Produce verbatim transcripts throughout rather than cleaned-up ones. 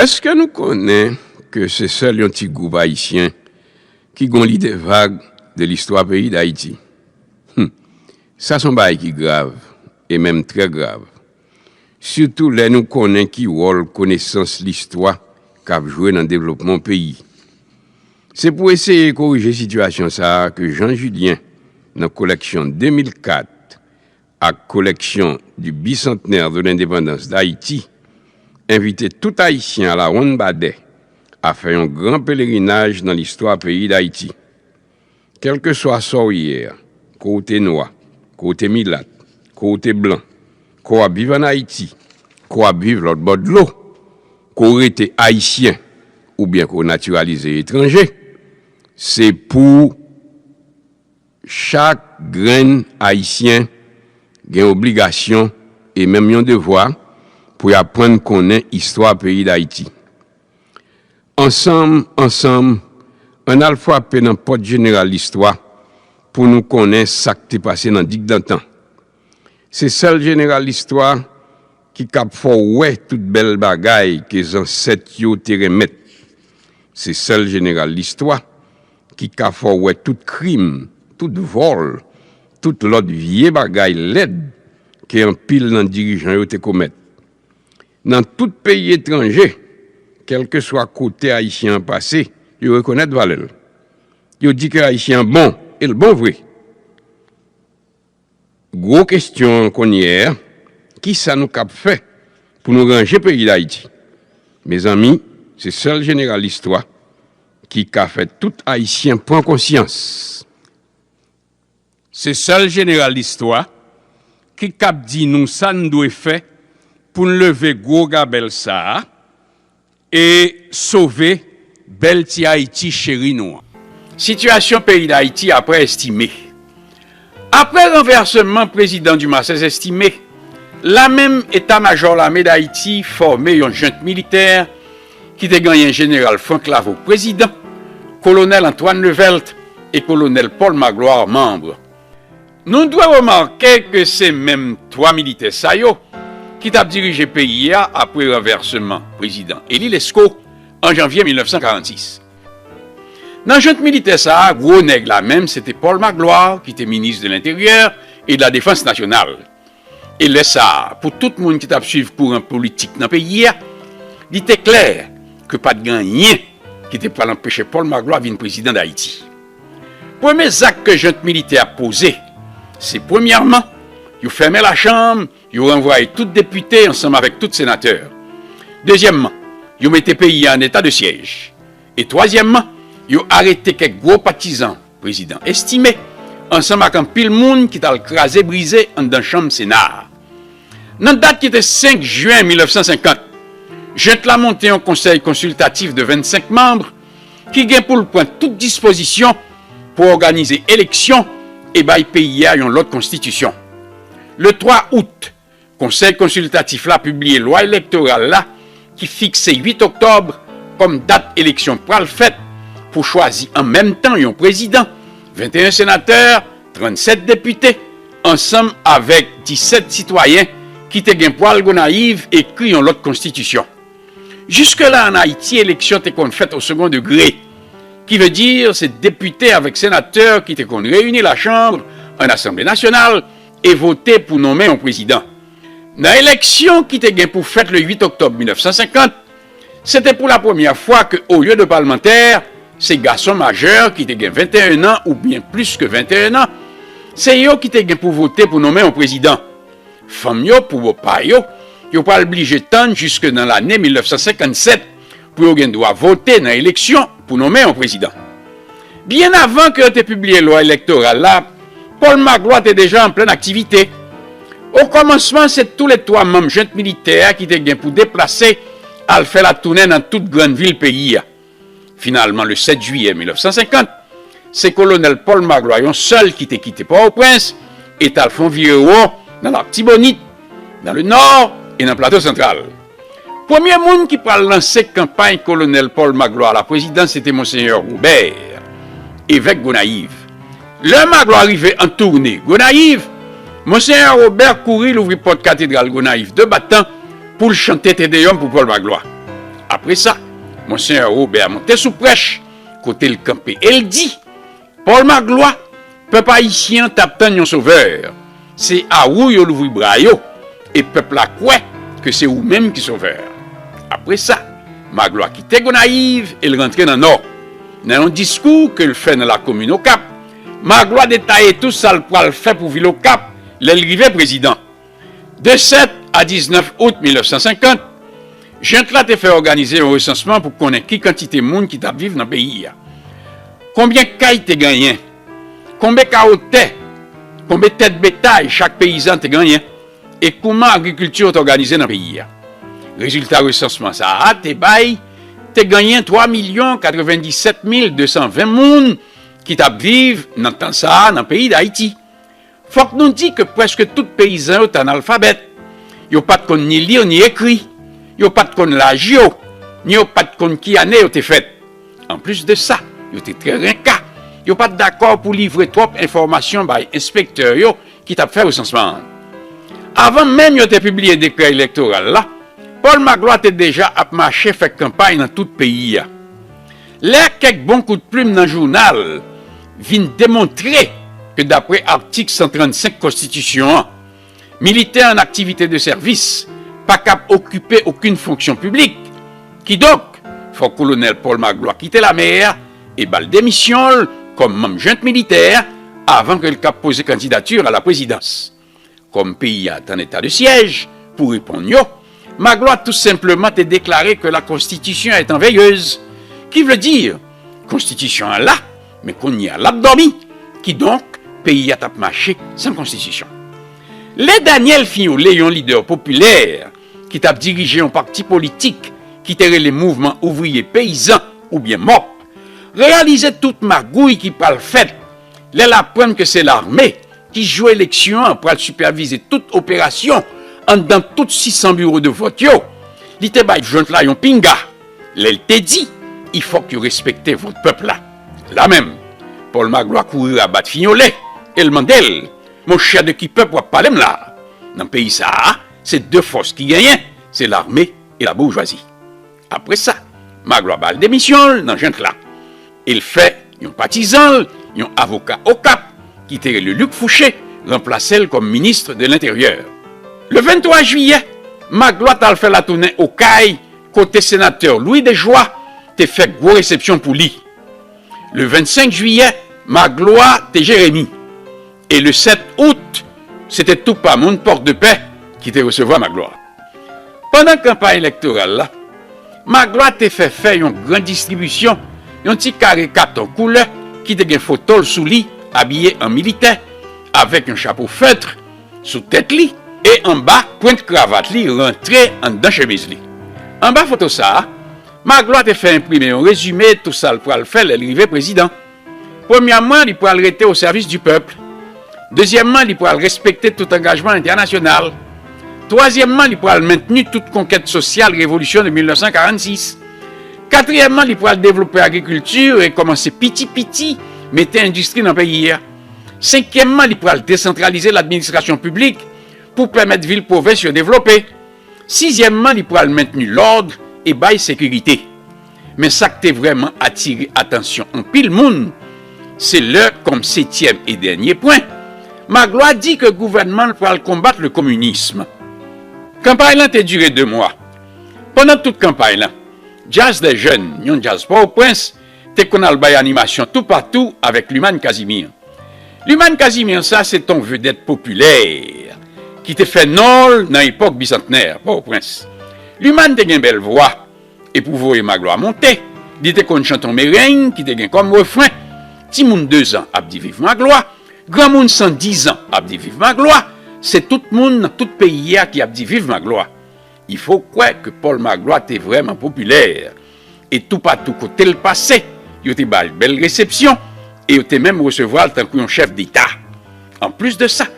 Èske nou konnen ke se sèl yon ti gwoup ayisyen ki gon lide vag de listwa peyi Dayiti? Hum, sa se yon bagay ki grav, e menm trè grav. Sitou lè nou konnen ki wòl konesans listwa k ap jwe nan devlopman yon peyi. Se pou eseye korije sitiyasyon sa a ke Jean Julien, nan koleksyon de mil kat ak koleksyon du Bicentenaire de l'Indépendance d'Haïti, envite tout Ayisyen a la Wonn Badè a fè yon gran pelerinaj nan listwa peyi Dayiti. Kèlkeswa sa w ye a, ke w te nwa, ke w te milat, ke w te blan, ke w ap viv ann Ayiti, ke w ap viv lòt bò dlo, ke w rete Ayisyen oubyen ke w natiralize etranje, se pou chak grenn Ayisyen gen obligasyon e menm yon devwa pou y aprann konnen istwa peyi Dayiti. Ansanm, ansanm, ann al frape nan pòt jeneral listwa pou nou konnen sa k te pase nan digdantan. Se sèl jeneral listwa ki kab fè w wè tout bèl bagay ke zansèt yo te renmèt. Se sèl jeneral listwa ki ka fè w wè tout krim, tout vòl, tout lòt vye bagay lèd ke anpil nan dirijan yo te komèt. Nan tout peyi etranje, kèlkeswa kote Ayisyen an pase, yo rekonèt valè l. Yo di ke Ayisyen an bon, e l bon vre. Gwo kesyon an kounye a, kisa nou kab fè pou nou ranje peyi Dayiti? Mezanmi, se sèl jeneral listwa ki ka fè tout Ayisyen pran konsyans. Se sèl jeneral listwa ki kab di nou sa n dwe fè pou n leve gwo gabèl sa a e sove bèl ti Ayiti cheri nou an. Sitiyasyon peyi Dayiti apre Estimé. Apre ranvèsman prezidan Dumarsais Estimé, lamenm Eta Majò Lame Dayiti fòme yon jent militè ki te genyen jeneral Frank Lavaud prezidan, kolonèl Antoine Levelt e kolonèl Paul Magloire manm. Nou dwe remake ke se menm twa militè sa yo ki t ap dirije peyi a apre ranvèsman prezidan Élie Lescot an janvye mil nèf san karannsis. Nan jent militè sa a, gwo nèg lamenm se te Paul Magloire ki te minis de l'Intérieur et de la Défense nationale. E lè sa a, pou tout moun ki t ap swiv kouran politik nan peyi a, li te klè ke pa t gen anyen ki te pral anpeche Paul Magloire vin prezidan Dayiti. Premye zak ke jent militè a poze, se premyèman, yo fèmen lachanm, yo ranvwaye tout depite ansanm avèk tout senatè. Dezyèmman, yo mete peyi a an eta de syèj. E twazyèmman, yo arete kèk gwo patizan prezidan Estimé, ansanm ak anpil moun ki t al kraze brize anndan chanm Sena a. Nan dat ki te senk jen mil nèf san senkant, jent la monte yon konsèy konsiltatif de vennsenk manm ki gen pou l pran tout dispozisyon pou òganize eleksyon e bay peyi a yon lòt konstitisyon. Le twa out, Konsèy konsiltatif la pibliye lwa elektoral la ki fikse uit oktòb kòm dat eleksyon pral fèt pou chwazi an menm tan yon prezidan, venteyen senatè, trannsèt depite, ansanm avèk disèt sitwayen ki te gen pou al Gonayiv ekri yon lòt konstitisyon. Jiskela ann Ayiti, eleksyon te konn fèt o segon degre, ki vle di se depite avèk senatè ki te konn reyini lachanm an Asanble nasyonal e vote pou nonmen yon prezidan. Nan eleksyon ki te gen pou fèt le uit oktòb mil nèf san senkant, se te pou la premyè fwa ke olye de palmantè, se gason majè ki te gen venteyen an oubyen plis ke venteyen an, se yo ki te gen pou vote pou nonmen yon prezidan. Fanm yo, pou bò pa yo, yo pral blije tann jiske nan lane mil nèf san senkannsèt pou yo gen dwa vote nan eleksyon pou nonmen yon prezidan. Byen avan ke yo te pibliye lwa elektoral la, Paul Magloire te deja an plenn aktivite. Okòmansman, se toulètwa manm jent militè a ki te gen pou deplase al fè latounen nan tout grann vil peyi a. Finalman, le sèt jiyè mil nèf san senkant, se kolonèl Paul Magloire yon sèl ki te kite Pòtoprens e t al fè yon vire won nan Latibonit, nan Lenò e nan Plato Santral. Premye moun ki pral lanse kanpay kolonèl Paul Magloire a la prezidans se te Monsenyè Robert, evèk Gonayiv. Lè Magloire rive an toune Gonayiv, Monsenyè Robert kouri louvri pòt katedral Gonayiv de batan pou l chante Te Deyòm pou Paul Magloire. Apre sa, Monseyè Robert monte sou prèch, kote l kanpe e l di, Pòl Maglwa, pèp ayisyen an t ap tann yon sovè. Se a ou yo louvri bra yo, e pèp la kwè ke se ou menm ki sovè. Apre sa, Maglwa kite Gonayiv e l rantre nan Nò. Nan yon diskou ke l fè nan lakomin Okap, Maglwa detaye tou sa l pral fè pou vil Okap lè l rive prezidan. De sèt a diznèf out mil nèf san senkant, jent la te fè òganize yon resansman pou konnen ki kantite moun ki t ap viv nan peyi a. Konbyen kay te genyen? Konbyen kawo tè? Konbyen tèt betay chak peyizan te genyen? E kouman agrikilti yo te òganize nan peyi a? Rezilta resansman sa a te bay, te genyen twa milyon katrevenndisèt mil de san ven moun ki t ap viv nan tan sa a nan peyi Dayiti. Fòk nou di ke prèske tout peyizan yo t analfabèt. Yo pa t konn ni li ni ekri. Yo pa t konn laj yo, ni yo pa t konn ki ane yo te fèt. Anplis de sa, yo te trè renka. Yo pa t dakò pou livre twòp enfòmasyon bay enspektè yo ki t ap fè resansman an. Avan menm yo te pibliye dekrè elektoral la, Pòl Maglwa te deja ap mache fè kanpay nan tout peyi a. Lè kèk bon kout plim nan jounal vin demontre ke, dapre atik san trannsenk konstitisyon an, militè an aktivite de sèvis pa kab okipe okenn fonksyon piblik, kidonk, fò kolonèl Pòl Maglwa kite lame a e ba l demisyon l kòm manm jent militè avan ke l kab poze kandidati a la prezidans. Kòm peyi a t an eta de syèj, pou reponn yo, Maglwa tou senpleman te deklare ke la Constitution est en veilleuse, ki vle di, konstitisyon an la, men kounye a l ap dòmi. Kidonk, peyi a t ap mache san konstitisyon. Lè Daniel Fignolé, yon lidè popilè ki t ap dirije yon pati politik ki te rele Mouvman Ouvriye Peyizan, oubyen mòp, reyalize tout magouy ki pral fèt lè l aprann ke se lame ki jwe eleksyon an pral sipèvize tout operasyon anndan tout sis san biwo de vòt yo, li te bay jent la yon pinga lè l te di, il fòk yo respekte vòt pèp la. La menm, Pòl Maglwa kouri rabat Fignolé e l mande l, monchè, de ki pèp w ap pale m la? Nan peyi sa a, se de fòs ki genyen, se lame e laboujwazi. Apre sa, Maglwa ba l demisyon l nan jent la. E l fè yon patizan l, yon avoka Okap, ki te rele Luc Fouché, ranplase l kòm minis de lenteryè. Le venntwa jiyè, Maglwa t al fè latounen Okay, kote senatè Louis Dejoie te fè gwo resepsyon pou li. Le vennsenk jiyè, Maglwa te Jeremi. E le sèt out, se te tou pa moun Pòtoprens ki te resevwa Maglwa. Pandan kanpay elektoral la, Maglwa te fè fè yon gran distribisyon, yon ti kare katon koulè ki te gen foto l sou li, abiye an militè, avèk yon chapo fèt sou tèt li, e anba pwent kravat li rantre anndan chemiz li. Anba foto sa a, Maglwa te fè enprime yon rezime tou sa l pral fè lè l rive prezidan. Premyèman, li pral rete o sèvis di pèp. Dezyèmman, li pral respekte tout angajman entènasyonal. Twazyèmman, li pral mentni tout konkèt sosyal revolisyon de mil nèf san karannsis. Katriyèmman, li pral devlope agrikilti e kòmanse piti piti mete endistri nan peyi a. Senkyèmman, li pral desantralize ladministrasyon piblik pou pèmèt vil pwovens yo devlope. Sizyèmman, li pral mentni lòd e bay sekirite. Men sa k te vrèman atire atansyon anpil moun, se lè, kòm setyèm e dènye pwen, Maglwa di ke gouvènman l pral konbat le communisme. Kanpay lan te dire de mwa. Pandan tout kanpay lan, Djaz dè Jèn, yon djaz Pòtoprens, te konn al bay animasyon toupatou avèk Luman Casimir. Luman Casimir sa se t on vedèt popilè ki te fè non l nan epòk Bisantnè, Pòtoprens. Luman te gen bèl vwa, e pou voye Maglwa monte, li te konn chante on mereng ki te gen kòm refren, timoun dezan ap di viv Maglwa, granmoun san dizan ap di viv Maglwa, se tout moun nan tout peyi a ki ap di viv Maglwa. Il faut kwè ke Pòl Maglwa te vrèman popilè, e toupatou kote l pase, yo te ba l bèl resepsyon, e yo te menm resevwa l tankou yon chèf deta. Anplis de sa,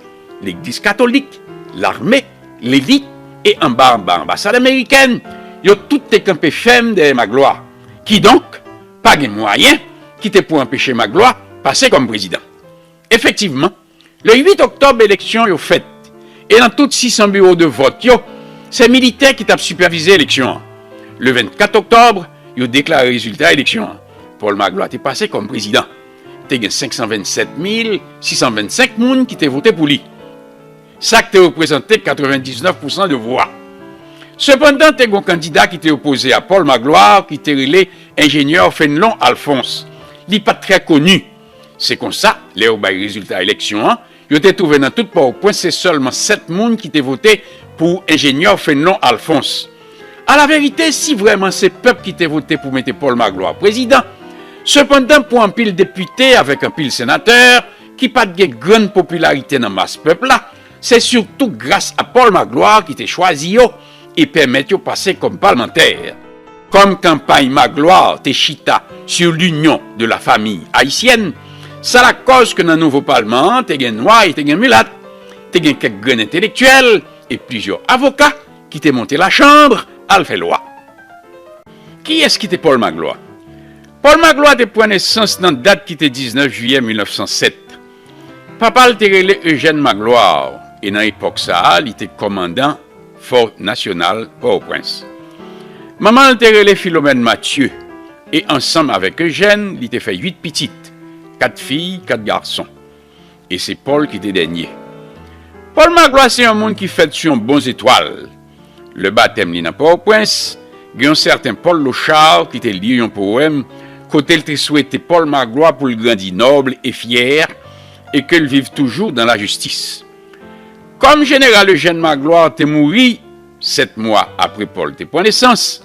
legliz katolik, lame, lelit, e anba anba anbasad amerikèn, yo tout te kanpe fèm dèyè Maglwa. Kidonk, pa gen mwayen ki te pou anpeche Maglwa pase kòm prezidan. Efektivman, le uit oktòb eleksyon yo fèt, e nan tout sis san biwo de vòt yo, se militè ki t ap sipèvize eleksyon an. Le vennkat oktòb, yo deklare rezilta eleksyon an. Paul Magloire te pase kòm prezidan. Te gen senk san vennsèt mil sis san vennsenk moun ki te vote pou li. Sa k te reprezante katrevendiznèf pousan de vwa. Sepandan, te gen yon kandida ki te opoze a Paul Magloire ki te rele enjenyè Fenelon Alphonse. Li pa t trè koni. Se konsa, lè yo bay rezilta eleksyon an, yo te twouve nan tout Pòtoprens se sèlman sèt moun ki te vote pou enjenyè Fenelon Alphonse. Alaverite, si vrèman se pèp ki te vote pou mete Paul Magloire prezidan, sepandan pou anpil depite avèk anpil senatè ki pa t gen grann popilarite nan mas pèp la, se sitou gras a Paul Magloire ki te chwazi yo e pèmèt yo pase kòm palmantè. Kòm kanpay Magloire te chita sur l'union de la famille haïtienne, sa lakòz ke nan nouvo palman an te gen nwa e te gen milat, te gen kèk grenn entelektyèl e plizyè avoka ki te monte lachanm al fè lwa. Kiyès ki te Paul Magloire? Paul Magloire te pran nesans nan dat ki te diznèf jiyè mil nèf san sèt. Papa l te rele Eugène Magloire, e nan epòk sa a, li te kòmandan Fò Nasyonal Pòtoprens. Manman l te rele Philomène Mathieu, e ansanm avèk Eugène, li te fè uit pitit, kat fi, kat gason. E se Paul ki te dènye. Paul Magloire se yon moun ki fèt sou yon bon zetwal. Lè batèm li nan Pòtoprens, gen yon sèten Paul Lochard ki te li yon powèm kote l te swete Paul Magloire pou l grandi nòb e fyè e ke l viv toujou dan lajistis. Kòm jeneral Eugène Magloire te mouri sèt mwa apre Paul te pran nesans,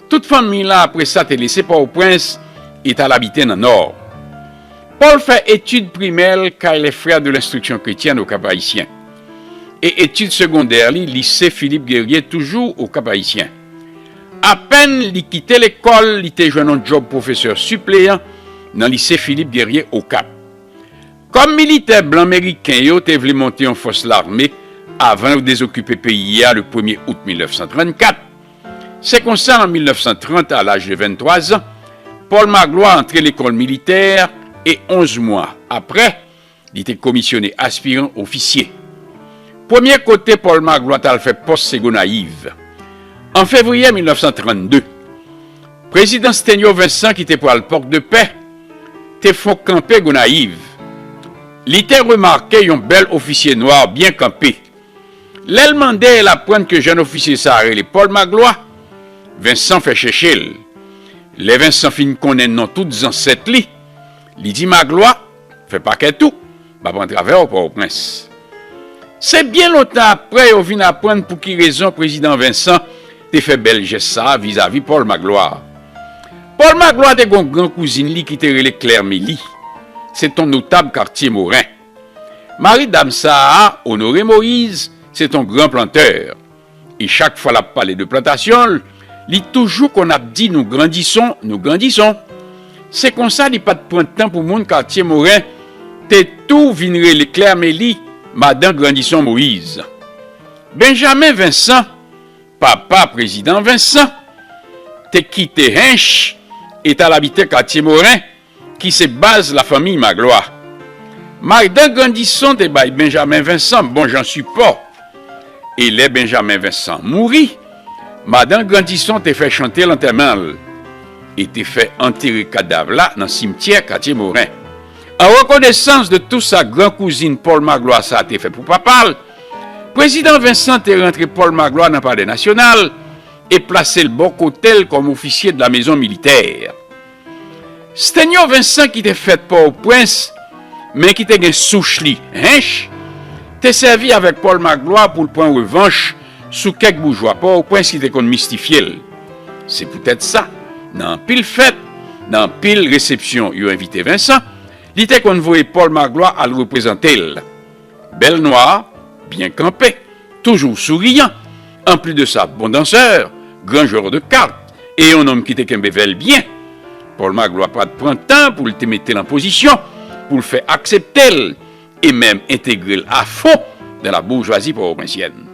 tout fanmi la apre sa te lese Pòtoprens e t al abite nan Nò. Paul fè etid primè l kay les Frères de l'Instruction Chrétienne au Cap-Haïtien e etid segondè li lise Philippe Guerrier toujou o Kap Ayisyen. Apèn li kite lekòl, li te jwenn yon djòb pwofesè sipleyan nan lise Philippe Guerrier o Kap. Kòm militè blan meriken yo te vle monte yon fòs lame avan yo dezokipe peyi a le premye out mil nèf san trannkat, se konsa, an mil nèf san trant, a laj de venntwa zan, Paul Magloire antre lekòl militè e onz mwa apre, li te komisyone aspiran ofisye. Premye kote Paul Magloire t al fè pòs se Gonayiv. An fevriye mil nèf san trannde, prezidan Stenyo Vensan, ki te pral Pòk de Pè, te fon kanpe Gonayiv. Li te remake yon bèl ofisye nwa byen kanpe. Lè l mande e l aprann ke jèn ofisye sa a rele Paul Magloire, Vensan fè chèche l. Lè Vensan fin konnen non tout zansèt li, li di Magloire, fè pakèt ou, m ap antre avè w Pòtoprens. Se byen lontan apre yo vin aprann pou ki rezon prezidan Vensan te fè bèl jès sa a vizavi Paul Magloire. Paul Magloire te gen yon gran kouzin li ki te rele Klè Meli. Se t on notab katye Moren. Mari dam sa a, Onore Moyiz, se t on gran plantè. E chak fwa l ap pale de plantasyon l, li toujou konn ap di nou grandison, nou grandison. Se konsa li pa t pran tan pou moun katye Moren te tou vin rele Klè Meli madan Grandison Moyiz. Benjamen Vensan, papa prezidan Vensan, te kite Hench e t al abite katye Moren, ki se baz lafanmi Magloire. Madan Grandison te bay Benjamen Vensan bon jan sipò. E lè Benjamen Vensan mouri, madan Grandison te fè chante lantèman l e te fè antere kadav la nan simtyè katye Moren. An rekonesans de tou sa gran kouzin Paul Magloire sa a te fè pou papa l, prezidan Vensan te rantre Paul Magloire nan Palè Nasyonal e plase l bò kote l kòm ofisye de la mezon militè. Stenyo Vensan, ki te fèt Pòtoprens, men ki te gen souch li Hench, te sèvi avèk Paul Magloire pou l pran revanch sou kèk boujwa Pòtoprens ki te konn mistifye l. Se poutèt sa, nan anpil fèt, nan anpil resepsyon yo envite Vensan, li te konn voye Paul Magloire al reprezante l. Bèl nwa, byen kanpe, toujou souriyan. Anplis de sa, bon dansè, gran jwè de kat, e yon nonm ki te kenbe vè l byen. Paul Magloire pa t pran tan pou l te mete l an pozisyon, pou l fè aksepte l, e menm entegre l a fon dan la boujwazi pòtoprensyen.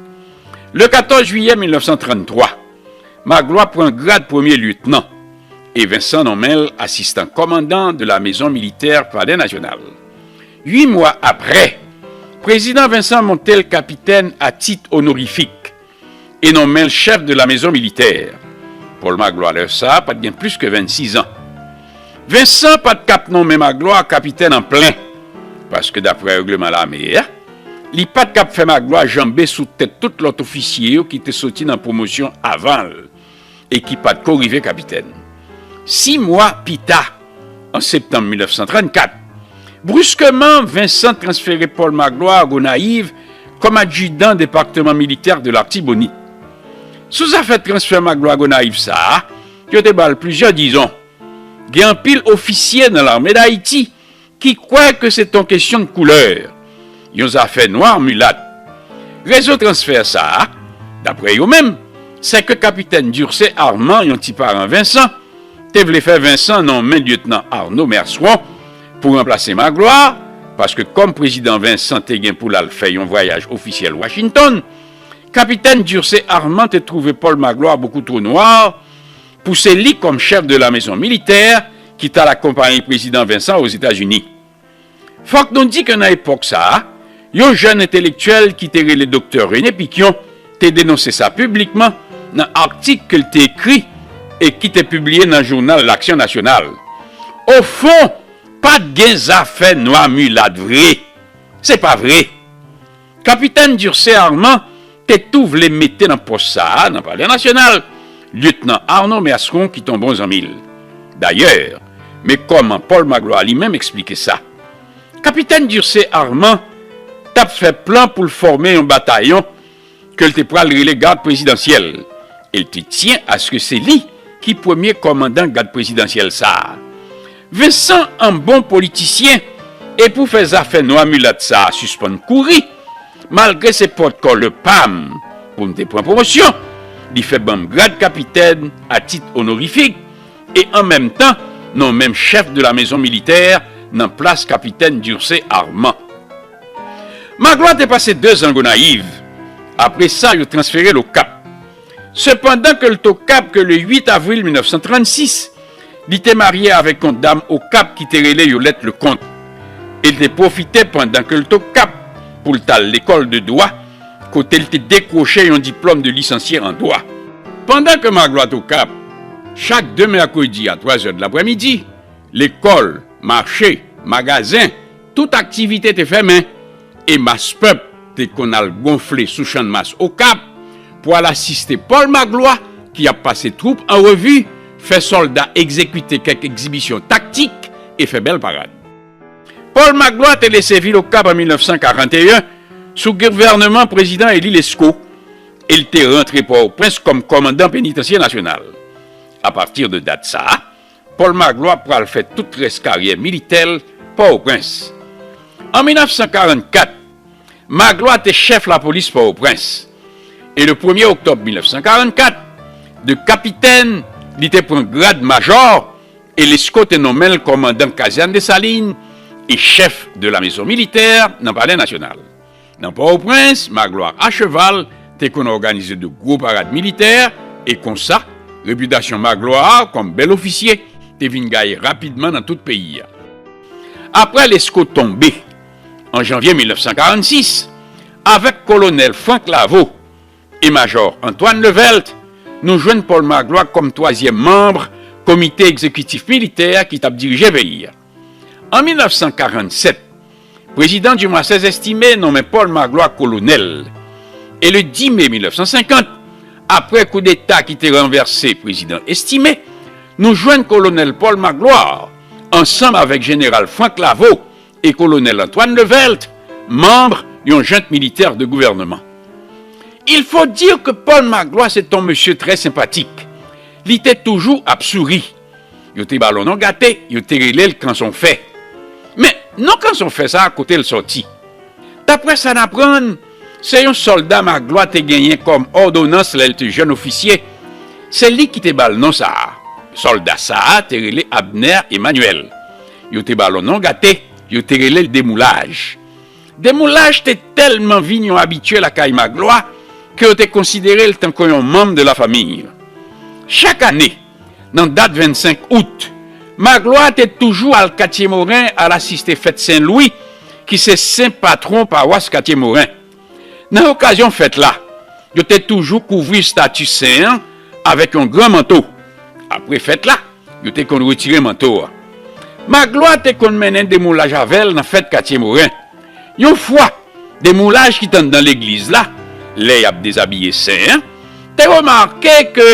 Le katòz jiyè mil nèf san tranntwa, Magloire pran grad premye lyetnan e Vensan nonmen l asistan kòmandan de la mezon militè Palè Nasyonal. Uit mwa apre, prezidan Vensan monte l kapitèn a tit onorifik e nonmen l chèf de la mezon militè. Pòl Maglwa lè sa a pa t gen plis ke vennsis an. Vensan pa t k ap nonmen Maglwa kapitèn an plen, paske daprè règleman lame a, li pa t k ap fè Maglwa janbe sou tèt tout lòt ofisye yo ki te soti nan pwomosyon avan l e ki pa t ko rive kapitèn. Sis mwa pita, an septanm mil nèf san trannkat, briskeman, Vensan transfere Pòl Maglwa a Gonayiv kòm adjidan depatman militè de Latibonit. Sou zafè transfè Maglwa a Gonayiv sa a, yo te ba l plizyè dizon. Gen anpil ofisye nan Lame d Ayiti ki kwè ke se t on kesyon de koulè, yon zafè nwa milat. Rezon transfè sa a, daprè yo menm, se ke kapitèn Durcé Armand, yon ti paran Vensan, te vle fè Vensan nonmen lyetnan Arnaud Merceron pou ranplase Maglwa, paske kòm prezidan Vensan te gen pou l al fè yon vwayaj ofisyèl Washington, kapitèn Durcé Armand te twouve Pòl Maglwa bokou two nwa pou se li kòm chèf de la mezon militè ki t al akonpaye prezidan Vensan Ozetazini. Fòk nou di ke nan epòk sa a, yon jèn entelektyèl ki te rele doktè René Piquion te denonse sa piblikman nan atik ke l te ekri e ki te pibliye nan jounal L'Action Nationale. Ofon, pa t gen zafè nwa milat vre. Se pa vre. Kapitèn Durcé Armand te tou vle mete nan pòs sa a nan Palè Nasyonal Lyetnan Arnaud Merceron ki t on bon zanmi l. Dayè, men kòman Pòl Maglwa li menm eksplike sa. Kapitèn Durcé Armand t ap fè plan pou l fòme yon batayon ke l te pral rele Gad Prezidansyèl, e l te tyen aske se li ki premye kòmandan Gad Prezidansyèl sa a. Vensan, an bon politisyen, e pou fè zafè nwa milat sa a sispann kouri, malgre se pòtkòlè pa m pou m te pran pwomosyon, li fè ban m grad kapitèn a tit onorifik e an menm tan nonmen m chèf de la mezon militè nan plas kapitèn Durcé Armand. Maglwa te pase dezan Gonayiv. Apre sa, yo transfere l Okap. Sepandan ke l t Okap ke le uit avril mil nèf san trannsis, li te marye avèk yon dam Okap ki te rele Yolette Leconte. E l te pwofite pandan ke l t Okap pou l t al lekòl de dwa, kote l te dekwoche yon diplòm de lisansye an dwa. Pandan ke Maglwa t Okap, chak de mèkredi a twazè de laprèmidi, lekòl, mache, magazen, tout aktivite te fèmen, e mas pèp te konn al gonfle sou channmas Okap pou al asiste Pòl Maglwa ki ap pase twoup an revi, fè sòlda egzekite kèk egzibisyon taktik e fè bèl parad. Pòl Maglwa te lese vil Okap an mil nèf san karanteyen sou gouvènman prezidan Eli Lesko, e l te rantre Pòtoprens kòm kòmandan penitansye nasyonal. Apati de dat sa a, Pòl Maglwa pral fè tout rès karyè militè l Pòtoprens. An mil nèf san karannkat, Maglwa te chèf lapolis Pòtoprens. E le premye oktòb mil nèf san karannkat, de kapitèn, li te pran grad majò, e Lesko te nonmen l kòmandan kazèn Desalin e chèf de la mezon militè nan Palè Nasyonal. Nan Pòtoprens, Maglwa acheval te konn òganize de gwo parad militè, e konsa, repitasyon Maglwa a kòm bèl ofisye te vin gaye rapidman nan tout peyi a. Apre Lesko tonbe, an janvye mil nèf san karannsis, avèk kolonèl Frank Lavaud e majò Antoine Levelt, nou jwenn Pòl Maglwa kòm twazyèm manm komite egzekitif militè ki t ap dirije peyi a. An mil nèf san karannsèt, prezidan Dumarsais Estimé nonmen Pòl Maglwa kolonèl. E le dis me mil nèf san senkant, apre koudeta ki te ranvèse prezidan Estimé, nou jwenn kolonèl Pòl Maglwa, ansanm avèk jeneral Frank Lavaud e kolonèl Antoine Levelt, manm yon jent militè de gouvènman. Il faut dire que Paul Magloire c'est un monsieur très sympathique. Li te toujou ap souri. Yo te ba l yon non gate, yo te rele l Kanson Fè. Men, non Kanson Fè sa a, kote l sòti? Daprè sa n aprann, se yon sòlda Maglwa te genyen kòm òdonans lè l te jèn ofisye. Se li ki te ba l non sa a. Sòlda sa a te rele Abner Emmanuel. Yo te ba l yon non gate, yo te rele l Demoulaj. Demoulaj te tèlman vin yon abitye lakay Maglwa ke yo te konsidere l tankou yon manm de la famille. Chak ane, nan dat vennsenk out, Maglwa te toujou al Katye Moren al asiste fèt Sen Lwi, ki se sen patwon pawas Katye Moren. Nan okazyon fèt la, yo te toujou kouvri estati sen an avèk yon gran manto. Apre fèt la, yo te konn retire manto a. Maglwa te konn mennen demoulaj avè l nan fèt Katye Moren. Yon fwa, demoulaj ki t anndan legliz la, lè y ap dezabiye sen an, te remake ke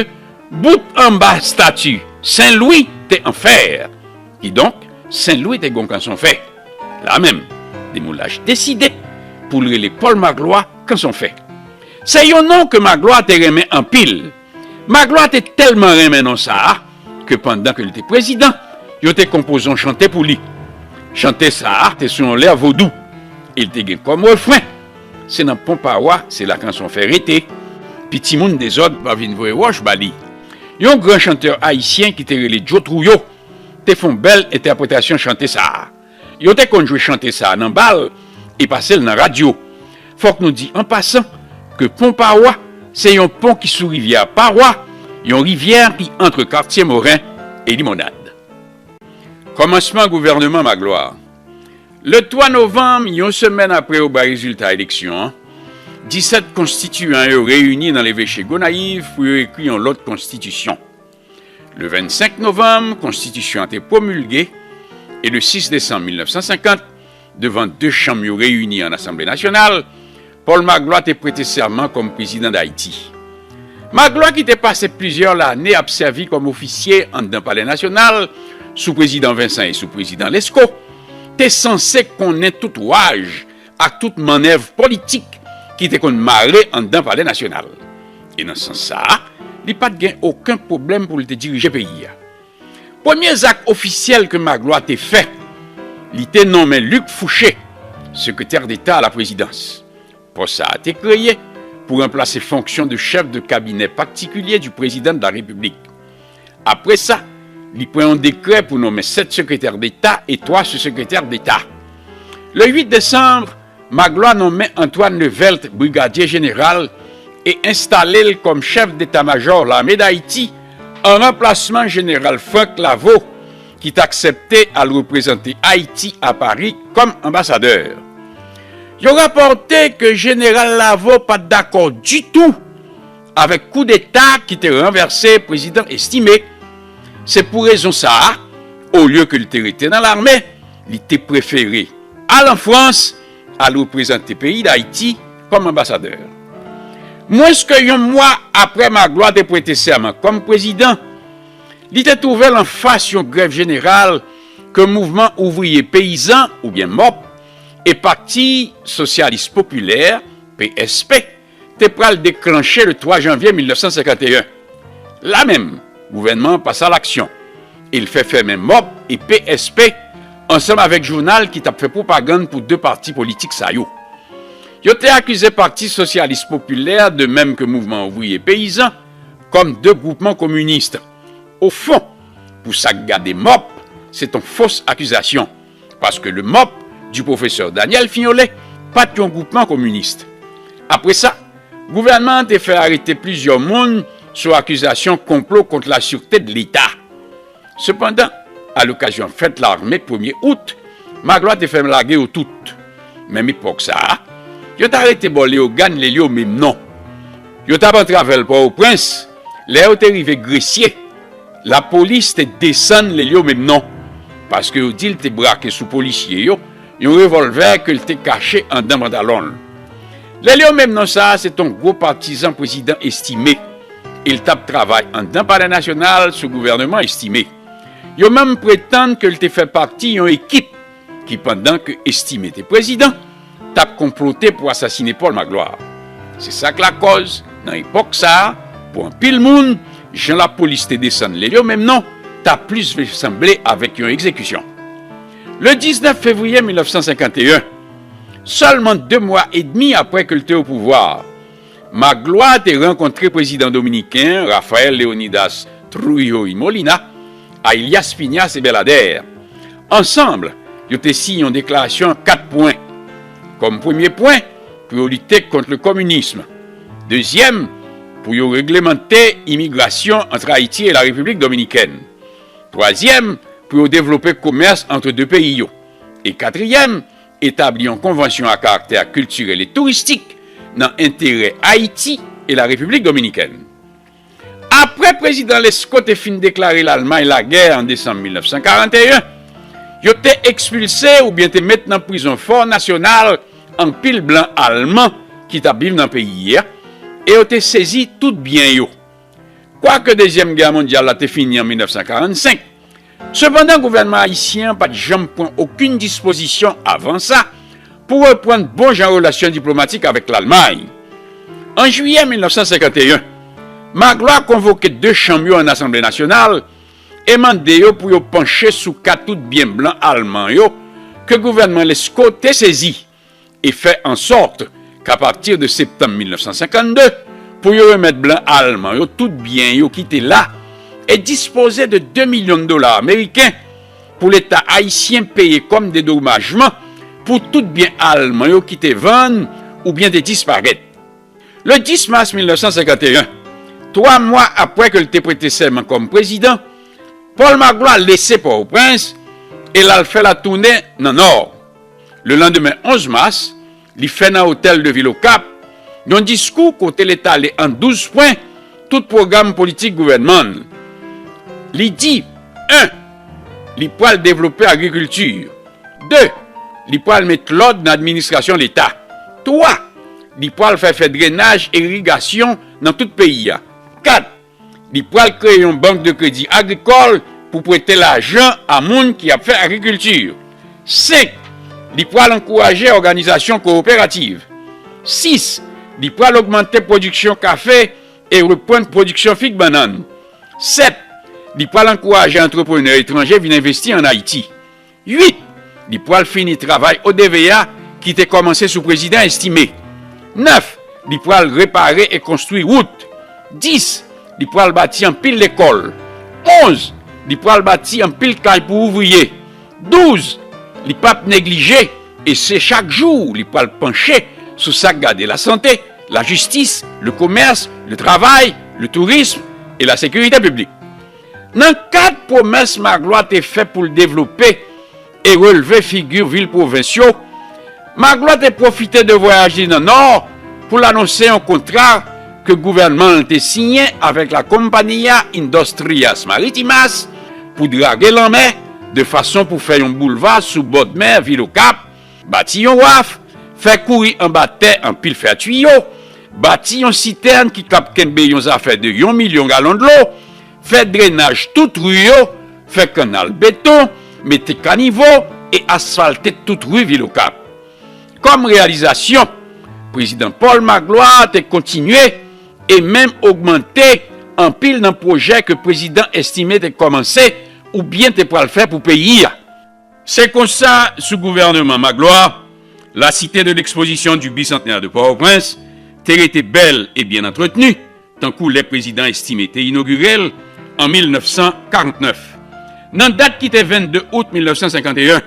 bout anba estati Sen Lwi te an fè. Kidonk, Sen Lwi te gen yon kanson fè. La menm, demoulaj deside pou l rele Pòl Maglwa Kanson Fè. Se yon non ke Maglwa te renmen anpil. Maglwa te tèlman renmen non sa a ke pandan ke l te prezidan, yo te konpoze yon chante pou li. Chante sa a te sou yon lè vodou. E l te gen kòm refren: Se nan Pon Pawa, se la kanson fè rete. Piti moun dezòd pa vin voye wòch ba li. Yon gran chantè ayisyen ki te rele Joe Trouillot te fè yon bèl entèpretasyon chante sa a. Yo te konn jwe chante sa a nan bal e pase l nan radyo. Fòk nou di an pasan ke Pon Pawa se yon pon ki sou rivyè Pawa, yon rivyè ki antre Katye Moren e Limonnad. Kòmansman gouvèneman Maglwa. Le twa novanm, yon semèn apre yo bay rezilta eleksyon an, disèt konstitiyan yo reyini nan leveche Gonayiv pou yo ekri yon lòt konstitisyon. Le vennsenk novanm, konstitisyon an te pwomilge e le sis desanm mil nèf san senkant, devan de chanm yo reyini an Asanble Nasyonal, Pòl Maglwa te prete sèman kòm prezidan Dayiti. Maglwa, ki te pase plizyè lane ap sèvi kòm ofisye anndan Palè Nasyonal, sou prezidan Vincent e sou prezidan Lescot, te sanse konnen tout waj ak tout mannèv politik ki te konn mare anndan Palè Nasyonal. E nan sans sa a, li pa t gen okenn pwoblèm pou l te dirije peyi a. Premye zak ofisyèl ke Maglwa te fè, li te nonmen Luc Fouché sekretè deta a la prezidans. Pòs sa a te kreye pou ranplase fonksyon de chèf de kabinè patikilye du président de la République. Apre sa, li pran yon dekrè pou nonmen sèt sekretè deta e twa sou-sekretè deta. Le uit desanm, Maglwa nonmen Antoine Levelt brigadye jeneral e enstale l kòm chèf deta majò lame Dayiti, an ranplasman jeneral Frank Lavaud, ki t aksepte al reprezante Ayiti a Pari kòm anbasadè. Yo rapòte ke jeneral Lavaud pa t dakò ditou avèk koudeta ki te ranvèse prezidan Estimé. Se pou rezon sa a, olye ke l te rete nan lame, li te prefere al an Frans, al reprezante peyi Dayiti kòm anbasadè. Mwens ke yon mwa apre Maglwa te prete sèman kòm prezidan, li te twouve l anfas yon grèv jeneral ke Mouvman Ouvriye Peyizan, oubyen mòp, e Pati Sosyalis Popilè, P S P, te pral deklanche le twa janvye mil nèf san senkanteyen. La menm, gouvènman an pase a laksyon e l fè fèmen mòp e P S P ansanm avèk jounal ki t ap fè pwopagann pou de pati politik sa yo. Yo te akize Pati Sosyalis Popilè, de menm ke Mouvman Ouvriye Peyizan, kòm de gwoupman kominis. Ofon, pou sa k gade mòp, se t on fos akizasyon, paske le mòp du pwofesè Daniel Fignolé pa t yon gwoupman kominis. Apre sa, gouvènman an te fè arete plizyè moun sou akizasyon konplo kont lasirte de Leta. Sepandan, alokazyon fèt lame premye out, Maglwa te fè lage yo tout. Menm epòk sa a, yo t arete bò Leyogàn Lelyo Memnon. Yo t ap antrave l Pòtoprens, lè yo te rive Gresye, lapolis te desann Lelyo Memnon, paske yo di l te brake sou polisye yo yon revòlvè ke l te kache anndan pantalon l. Lelyo Memnon sa a se t on gwo patizan prezidan Estimé, e l t ap travay anndan Palè Nasyonal sou gouvèneman Estimé. Yo menm pretann ke l te fè pati yon ekip ki, pandan ke Estimé te prezidan, t ap konplote pou asasine Pòl Maglwa. Se sa k lakòz, nan epòk sa a, pou anpil moun, jan lapolis te desann Lelyo Memnon ta plis vle sanble avèk yon egzekisyon. Le diznèf fevriye mil nèf san senkanteyen, sèlman de mwa edmi apre ke l te o pouvwa, Maglwa te rankontre prezidan dominiken an, Rafael Leonidas Trujillo y Molina, alias Phineas e Belader. Ansanm, yo te siyen yon deklarasyon an kat pwen. Kòm premye pwen, pou yo lite kont le kominis. Dezyèm, pou yo reglemante imigrasyon ant Ayiti e la Repiblik Dominikèn. Twazyèm, pou yo devlope komès ant de peyi yo. E katriyèm, etabli yon konvansyon a karaktè kiltirèl e touristik nan enterè Ayiti e la Repiblik Dominikèn. Apre prezidan Lesko te fin deklare Lalmay lagè an desanm mil nèf san karannteyen, yo te ekspilse oubyen te met nan prizon Fò Nasyonal anpil blan alman ki t ap viv nan peyi a, e yo te sezi tout byen yo. Kwake Dezyèm Gè Mondyal la te fini an mil nèf san karannsenk, sepandan, gouvènman ayisyen an pa t janm pran okenn dispozisyon avan sa pou reprann bon jan relasyon diplomatik avèk Lalmay. An jiyè mil nèf san senkanteyen, Maglwa konvoke de chanm yo an Asanble Nasyonal e mande yo pou yo panche sou ka tout byen blan alman yo ke gouvènman Lesko te sezi e fè ansòt k'apati de septanm mil nèf san senkannde, pou yo remèt blan alman yo tout byen yo ki te la e dispoze de de milyon dola ameriken pou Leta ayisyen peye kòm dedomajman pou tout byen alman yo ki te vann oubyen te disparèt. Le dis mas mil nèf san senkanteyen, twa mwa apre ke l te prete sèman kòm prezidan, Pòl Maglwa lese Pòtoprens e l al fè latounen nan Nò. Le landemen onz mas, li fè nan otèl de vil Okap yon diskou kote l etale an douz pwen tout pwogram politik gouvènman l. Li di, en, li pral devlope agrikilti. De, li pral met lòd nan administrasyon Leta. Twa, li pral fè fè drenaj e irigasyon nan tout peyi a. Kat, li pral kreye yon bank de kredi agrikòl pou prete lajan a moun ki ap fè agrikilti. Senk, li pral ankouraje òganizasyon kowoperativ. Sis, li pral ogmante pwodiksyon kafe e reprann pwodiksyon fig bannann. Sèt, li pral ankouraje antreprenè etranje vin envesti an Ayiti. Uit, li pral fini travay O D V A ki te kòmanse sou prezidan Estimé. Nèf, li pral repare e konstwi wout. Dis, li pral bati anpil lekòl. Onz, li pral bati anpil kay pou ouvriye. Douz, li p ap neglije e se chak jou li pral panche sou sa k gade lasante, lajistis, le komès, le travay, le tourism e lasekirite piblik. Nan kad pwomès Maglwa te fè pou l devlope e relve figi vil pwovens yo, Maglwa te pwofite de vwayaj li nan Nò pou l anonse yon kontra ke gouvènman l te siyen avèk la Compañía Industrias Marítimas pou drage lanmè de fason pou fè yon boulva sou bòdmè vil Okap, bati yon waf, fè kouri anba tè anpil fè tiyo, bati yon sitèn ki kab kenbe yon zafè de yon milyon galon dlo, fè drenaj tout ri yo, fè kannal beton, mete kanivo e asfalte tout ri vil Okap. Kòm reyalizasyon, prezidan Pòl Maglwa te kontinye e menm ogmante anpil nan pwojè ke prezidan Estimé te kòmanse oubyen te pral fè pou peyi a. Se konsa, sou gouvènman Maglwa, la Cité de l'Exposition du Bicentenaire de Port-au-Prince te rete bèl e byen antretni, tankou lè prezidan Estimé te inogire l an mil nèf san karant nèf. Nan dat ki te vennde out mil nèf san senkanteyen,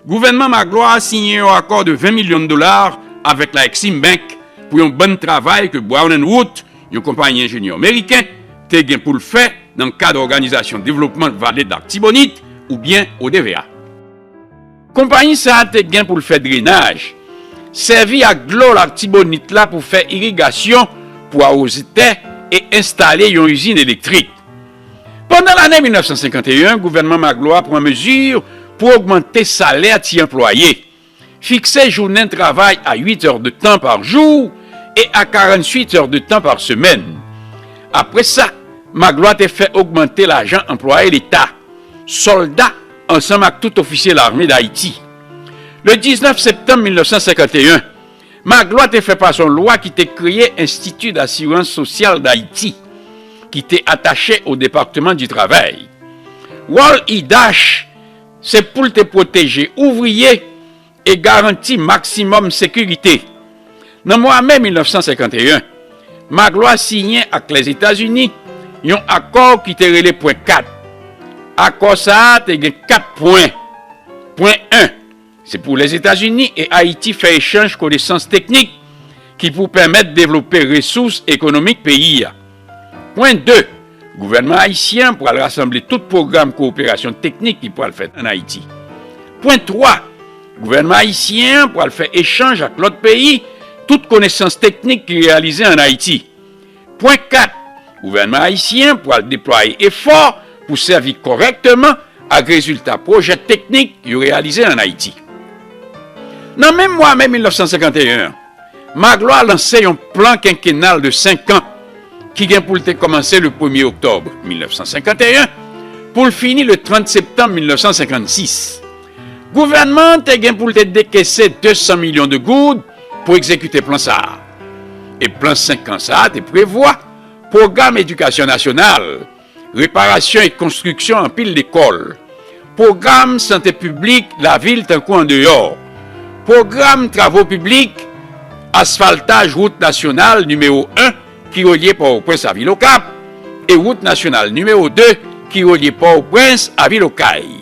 gouvènman Maglwa siyen yon akò de ven milyon dola avèk la Exim Bank pou yon bann travay ke Brown and Root, yon konpayi enjenyè meriken, te gen pou l fè nan kad Òganizasyon Devlopman Vale Latibonit, oubyen O D V A. Konpayi sa a te gen pou l fè drenaj, sèvi ak dlo Latibonit la pou fè irigasyon, pou awoze tè e enstale yon izin elektrik. Pandan lane mil nèf san senkanteyen, gouvènman Maglwa pran mezi pou ogmante salè ti anplwaye, fikse jounen travay a uit è de tan pa jou e a karannwit è de tan pa semèn. Apre sa, Maglwa te fè ogmante lajan anplwaye Leta, sòlda ansanm ak tout ofisye lame d Ayiti. Le diznèf septanm mil nèf san senkanteyen, Maglwa te fè pase yon lwa ki te kreye Enstiti Dasirans Sosyal d Ayiti, ki te atache o Depatman di Travay. Wòl I D A C H se pou l te pwoteje ouvriye e garanti maksimòm sekirite. Nan mwa me mil nèf san senkanteyen, Maglwa siyen ak Lèzetazini yon akò ki te rele Pwen kat. Akò sa a te gen kat pwen. Pwen en, se pou Lèzetazini e Ayiti fè echanj konesans teknik ki pou pèmèt devlope resous ekonomik peyi a. Pwen de, gouvènman ayisyen an pral rasanble tout pwogram kowoperasyon teknik ki pral fèt ann Ayiti. Pwen twa, gouvènman ayisyen an pral fè echanj ak lòt peyi tout konesans teknik ki reyalize ann Ayiti. Pwen kat, Gouvènman ayisyen pral deplwaye efò pou sèvi kòrèkteman ak rezilta pwojè teknik yo reyalize ann Ayiti. Nan menm mwa me mil nèf san senkant e en an, Magloire lanse yon plan kenkenal de senk an ki gen pou l te kòmanse le premye oktòb mil nèf san senkant e en pou l fini le trant septanm mil nèf san senkannsis. Gouvènman an te gen pou l te dekese de san milyon de goud pou egzekite plan sa a. E plan senk an sa a te prevwa pwogram edikasyon nasyonal, reparasyon e konstriksyon anpil lekòl, pwogram sante piblik lavil tankou andeyò, pwogram travo piblik, asfaltaj wout nasyonal nimewo en ki relye Pòtoprens a Vil Okap e wout nasyonal nimewo de ki relye Pòtoprens a Vil Okay.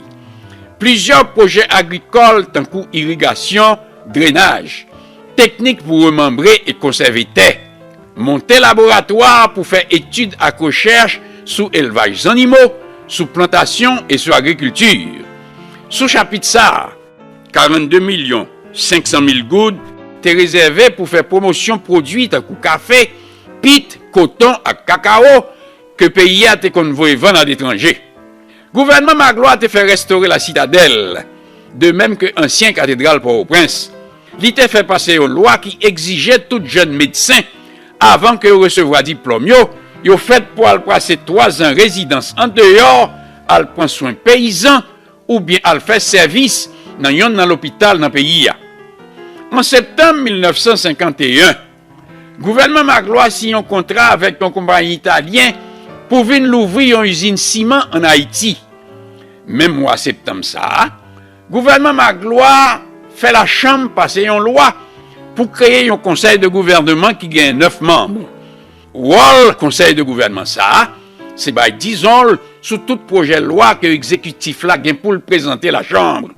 Plizyè pwojè agrikòl tankou irigasyon, drenaj, teknik pou remanbre e konsève tè, monte laboratwa pou fè etid ak rechèch sou elvaj zannimo, sou plantasyon e sou agrikilti. Sou chapit sa a, karannde milyon senk san mil goud te rezève pou fè pwomosyon pwodui tankou kafe, pit, koton ak kakawo ke peyi a te konn voye vann aletranje. Gouvènman Magloire te fè restore La Citadelle, de menm ke ansyen katedral Pòtoprens. Li te fè pase yon lwa ki egzije tout jèn medsen, avan ke yo resevwa diplòm yo, yo fèt pou al pase twa zan rezidans andeyò, al pran swen peyizan, oubyen al fè sèvis nan yonn nan lopital nan peyi a. An septanm mil nèf san senkant e en, gouvènman Magloire siyen yon kontra avèk yon konpayi italyen pou vin louvri yon izin siman ann Ayiti. Menm mwa septanm sa a, gouvènman Magloire fè lachanm pase yon lwa pou kreye yon konsèy de gouvènman ki gen nèf manm. Wòl konsèy de gouvènman sa a, se bay dizon l sou tout pwojè lwa ke egzekitif la gen pou l prezante lachanm,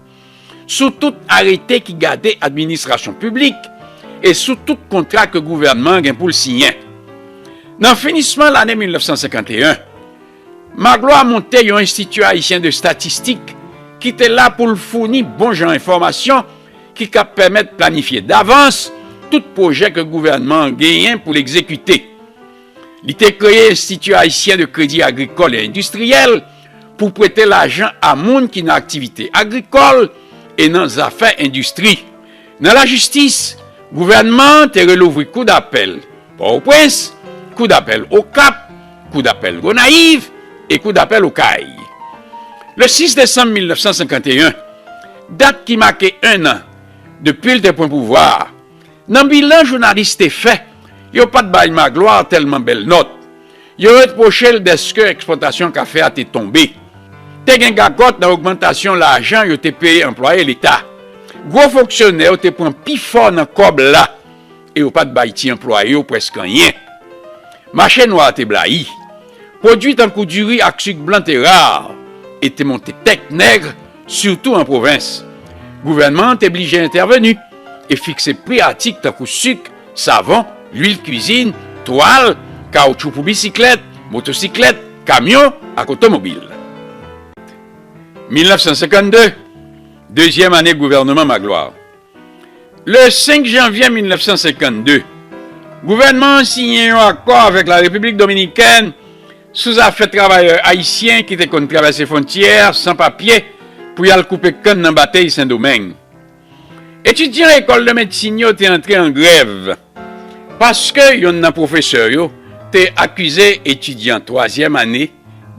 sou tout arete ki gade administrasyon piblik e sou tout kontra ke gouvènman an gen pou l siyen. Nan finisman lane mil nèf san senkant e en, Magloire monte yon Enstiti Ayisyen de Estatistik ki te la pou l founi bon jan enfòmasyon ki ka pèmèt planifye davans tout pwojè ke gouvènman an genyen pou l egzekite. Li te kreye Enstiti Ayisyen de Kredi Agrikòl e Endistriyèl pou prete lajan a moun ki nan aktivite agrikòl e nan zafè endistri. Nan lajistis, gouvènman an te relouvri kou dapèl Pòtoprens, kou dapèl Okap, kou dapèl Gonayiv e kou dapèl Okay. Le sis desanm mil nèf san senkant e en, dat ki make en an depi l te pran pouvwa a, nan bilan jounalis te fè, yo pa t bay Magloire tèlman bèl nòt. Yo repwoche l dèske eksplwatasyon kafe a te tonbe. Te gen gagòt nan ogmantasyon lajan yo te peye anplwaye Leta. Gwo fonksyonè yo te pran pifò nan kòb la e yo pa t bay ti anplwaye yo prèske anyen. Mache nwa a te blayi. Pwodui tankou diri ak sik blan te ra e te monte tèt nèg, sitou an pwovens. Gouvènman an te blije entèveni e fikse pri atik tankou sik, savon, lwil kwizin, twal, kawotchou pou bisiklèt, motosiklèt, kamyon ak otomobil. Mil nèf san senkannde, dezyèm ane gouvènman Magloire. Le senk janvye mil nèf san senkannde, gouvènman an siyen yon akò avèk Larepiblik Dominikèn sou zafè travayè ayisyen ki te konn travèse fwontyè a san papye pou y al koupe kann nan Batèy Sendomeng. Etidyan lekòl de medsin yo te antre an grèv paske yonn nan pwofesè yo te akize etidyan twazyèm ane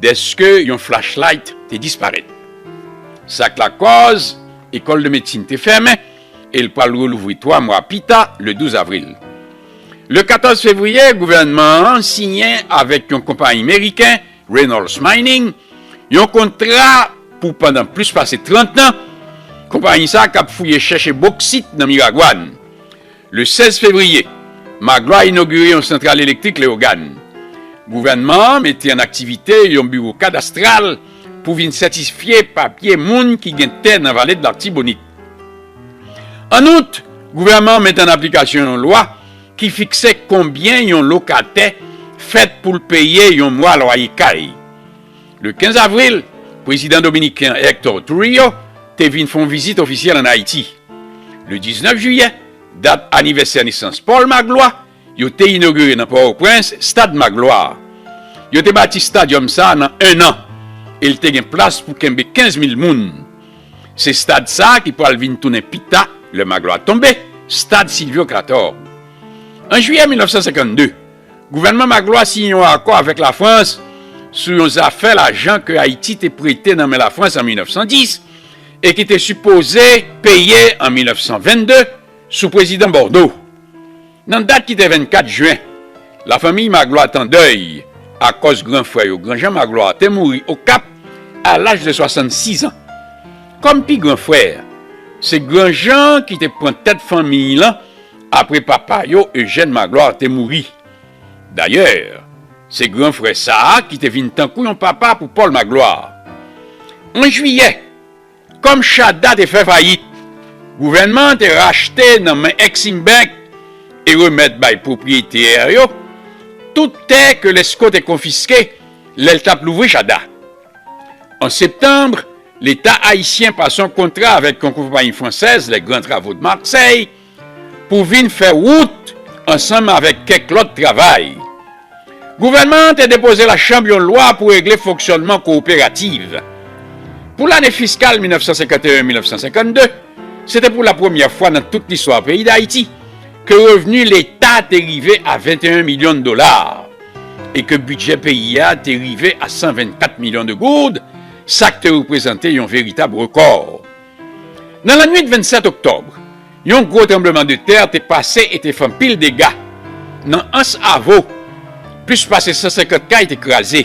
dèske yon flashlight te disparèt. Sa k lakòz ekòl de medsin te fèmen e l pral relouvri twa mwa pita, le douz avril. Le katòz fevriye, gouvènman an siyen avèk yon konpayi meriken, Reynolds Mining, yon kontra pou pandan plis pase trant an, konpayi sa a k ap fouye chèche boksit nan Miragwàn. Le sèz fevriye, Magloire inogire yon santral elektrik Leyogàn. Gouvènman an mete an aktivite yon biwo kadastral pou vin sètifye papye moun ki gen tè nan vale de Latibonit. An out, gouvènman an mete an aplikasyon yon lwa ki fikse konbyen yon lokatè fèt pou l peye yon mwa lwaye kay. Le kenz avril, prezidan dominiken an Hector Trujillo te vin fè yon vizit ofisyèl ann Ayiti. Le diznèf jiyè, dat anivèsè nesans Paul Magloire, yo te inogire nan Pòtoprens Stad Magloire. Yo te bati estadyòm sa a nan en an, e l te gen plas pou kenbe kenz mil moun. Se estad sa a ki pral vin tounen pita, lè Maglwa tonbe, Stad Sylvio Cator. An jiyè mil nèf san senkannde, gouvènman Maglwa siyen yon akò avèk Lafrans sou yon zafè lajan ke Ayiti te prete nan men Lafrans an mil nèf san dis e ki te sipoze peye an mil nèf san vennde sou prezidan Bòdo. Nan dat ki te vennkat jen, lafanmi Maglwa t an dèy akòz gran frè yo, Granjan Maglwa, te mouri Okap a laj de swasannsis an. Kòm pi gran frè, se Granjan ki te pran tèt fanmiy lan apre papa yo, Ejèn Maglwa, te mouri. Dayè, se gran frè sa a ki te vin tankou yon papa pou Pòl Maglwa. An jiyè, kòm Chada te fè fayit, gouvènman an te rachte nan men Eximbank e remèt bay pwopriyetè yo tout tè ke Lesko te konfiske lè l t ap louvri Chada. An septanm, Leta ayisyen pase yon kontra avèk yon konpayi fransèz, Les Grands Travaux de Marseille, pou vin fè wout ansanm avèk kèk lòt travay. Gouvènman an te depoze Lachanm yon lwa pou regle fonksyònman kowoperativ. Pou lane fiskal mil nèf san senkannde, se te pou lapremyè fwa nan tout listwa peyi Dayiti ke revni Leta te rive a venteyen milyon dola e ke bidjè peyi a te rive a san vennkat milyon de goud, sa k te reprezante yon veritab rekò. Nan lannwit vennsèt oktòb, yon gwo tranblemanntè te pase e te fè anpil dega. Nan Anse Avo, plis pase san senkant kay te kraze.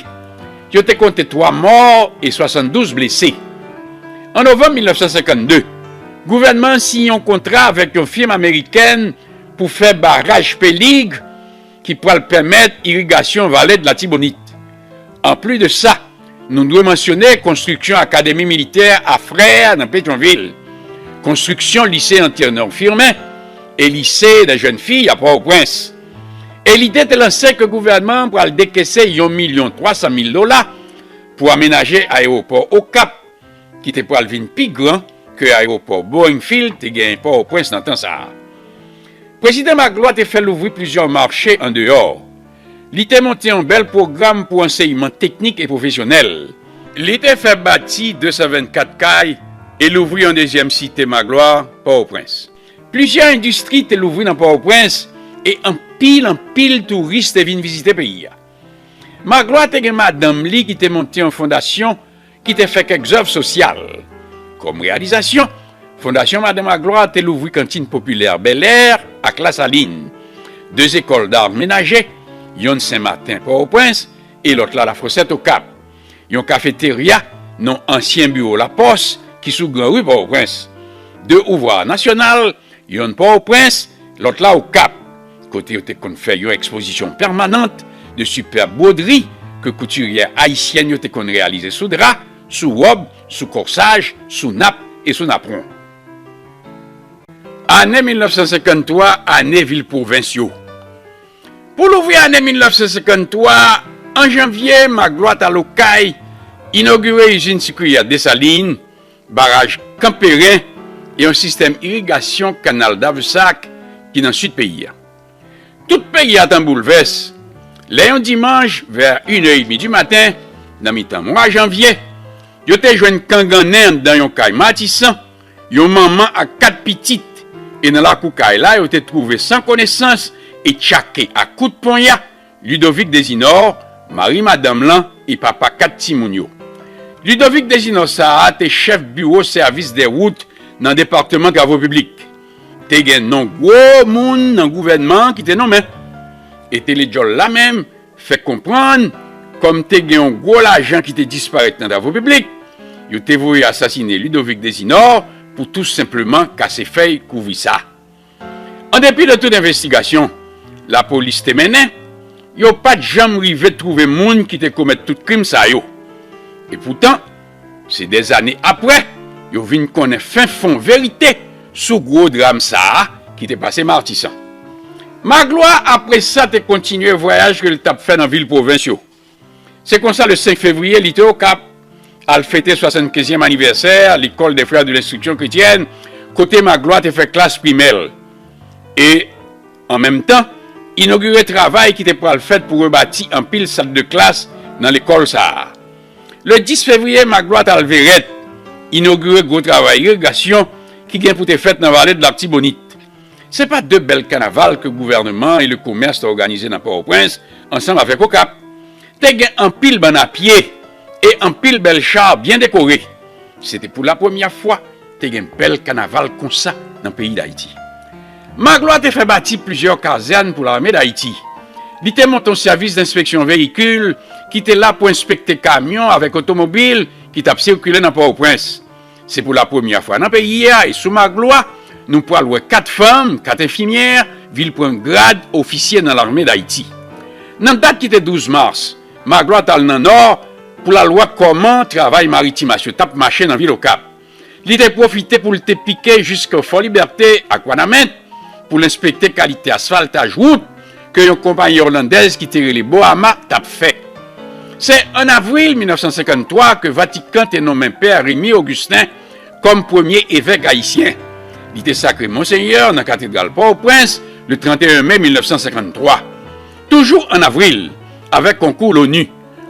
Yo te konte twa mò e swasanndouz blese. An novanm mil nèf san senkannde, gouvènman an siyen yon kontra avèk yon fim amerikèn pou fè baraj Pelig ki pral pèmèt irigasyon Vale de Latibonit. Anplis de sa, nou dwe mansyone konstriksyon Akademi Militè a Frè nan Petyonvil, konstriksyon Lise Antenor Firmin e Lise dè Jèn Fi a Pòtoprens. E lide te lanse ke gouvènman an pral dekese yon milyon twa san mil dola pou amenaje ayewopò Okap, ki te pral vin pi gran ke ayewopò Boeing Field te genyen Pòtoprens nan tan sa a. Prezidan Maglwa te fè louvri plizyè mache andeyò. Li te monte yon bèl pwogram pou ansèyman teknik e pwofesyonèl. Li te fè bati de san vennkat kay e louvri yon dezyèm site Maglwa, Pòtoprens. Plizyè endistri te louvri nan Pòtoprens e anpil, anpil touris te vin vizite peyi a. Maglwa te gen madanm li ki te monte yon fondasyon ki te fè kèk zèv sosyal. Kòm reyalizasyon, Fondasyon Madan Maglwa te louvri kantin popilè Bèlè ak Lasalin, de zekòl d'ar menaje, yonn Senmaten, Pòtoprens, e lòt la Lafosèt, Okap, yon kafeterya, non ansyen biwo Lapòs, ki sou Granri, Pòtoprens, de ouvwa nasyonal, yonn Pòtoprens, lòt la Okap, kote yo te konn fè yon ekspozisyon pèmanant de sipèb bwodri ke koutiryè ayisyèn yo te konn reyalize sou dra, sou wòb, sou kòsaj, sou nap e sou napwon. Ane mil nèf san senkanntwa, ane vil pwovens yo. Pou louvri ane mil nèf san senkanntwa, an janvye, Maglwa t al Okay, inogire izin sikri a Desalin, baraj Kanperen e yon sistèm irigasyon kanal Davesac ki nan sid peyi a. Tout peyi a t an boulvès lè yon dimanch, vè inè edmi di maten, nan mitan mwa janvye, yo te jwenn kangannen anndan yon kay Matisan, yon manman ak kat pitit, e nan lakou kay la, yo te twouve san konesans e tchake ak kout ponya Ludovic Desinor, mari madanm lan e papa kat timoun yo. Ludovic Desinor sa a te chèf biwo sèvis dè wout nan depatman travo piblik. Te gen non gwo moun nan gouvènman an ki te nonmen. E Teledjòl la menm fè konprann, kòm te gen yon gwo lajan ki te disparèt nan travo piblik, yo te voye asasine Ludovic Desinor pou tou senpleman kase fèy kouvri sa. An depi de tout envestigasyon lapolis te mennen, yo pa t janm rive twouve moun ki te komèt tout krim sa yo. Epoutan, se dèzane apre, yo vin konnen fen fon verite sou gwo dram sa a ki te pase Matisan. Maglwa, apre sa, te kontinye vwayaj ke l t ap fè nan vil pwovens yo. Se konsa, le senk fevriye, li te Okap, al fete swasannkenzyèm anivèsè L'école des Frères de l'Instruction Chrétienne, kote Maglwa te fè klas primè l. E, an menm tan, inogire travay ki te pral fèt pou rebati anpil sal de klas nan lekòl sa a. Le dis fevriye, Maglwa t al Verèt, inogire gwo travay irigasyon ki gen pou te fèt nan vale de Latibonit. Se pa de bèl kanaval ke gouvènman e le komès te òganize nan Pòtoprens ansanm avèk Okap. Te gen anpil bann a pye e anpil bèl cha byen dekore. Se te pou la premyè fwa te gen bèl kanaval konsa nan peyi Dayiti. Maglwa te fè bati plizyè kazèn pou lame Dayiti. Li te monte yon sèvis denspeksyon veyikil ki te la pou enspekte kamyon avèk otomobil ki t ap sikile nan Pòtoprens. Se pou la premyè fwa nan peyi a e sou Maglwa, nou pral wè kat fanm, kat enfimyè, vin pran grad ofisye nan lame Dayiti. Nan dat ki te douz mas, Maglwa t al nan Nò pou l al wè kòman travay maritim asyo t ap mache nan vil Okap. Li te pwofite pou l te pike jiske Fò Libète ak Wanament pou l enspekte kalite asfaltaj wout ke yon konpayi olandèz ki te rele Boama t ap fè. Se an avril mil nèf san senkann twa ke Vatikan te nonmen Pè Remy Augustin kòm premye evèk ayisyen. Li te sakre Monsenyè nan katedral Pòtoprens le trannteyen me mil nèf san senkann twa. Toujou an avril, avèk konkou Loni,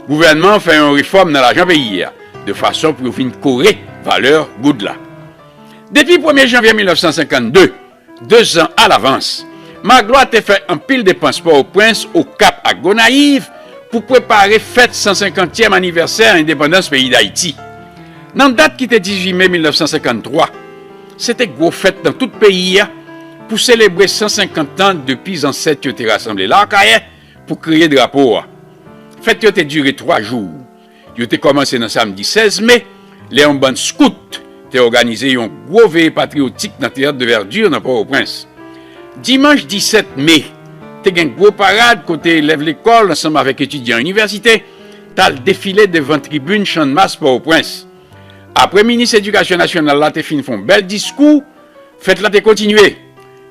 gouvènman an fè yon refòm nan lajan peyi a, de fason pou yo vin kore valè goud la. Depi premye janvye mil nèf san senkann de, de zan alavans, Maglwa te fè anpil depans Pòtoprens, Okap ak Gonayiv pou prepare fèt san senkantyèm anivèsè endepandans peyi Dayiti. Nan dat ki te dizuit me mil nèf san senkann twa, se te gwo fèt nan tout peyi a pou selebre san senkant tan depi zansèt yo te rasanble Lakayè pou kreye drapo a. Fèt yo te dire twa jou. Yo te kòmanse nan samdi sèz me, lè yon bann skout te òganize yon gwo veye patriyotik nan Teyat de Verdure nan Pòtoprens. Dimanch disèt me, te gen gwo parad kote elèv lekòl ansanm avèk etidyan inivèsite t al defile devan tribin Channmas Pòtoprens. Apre minis edikasyon nasyonal la te fin fè yon bèl diskou, fèt la te kontinye.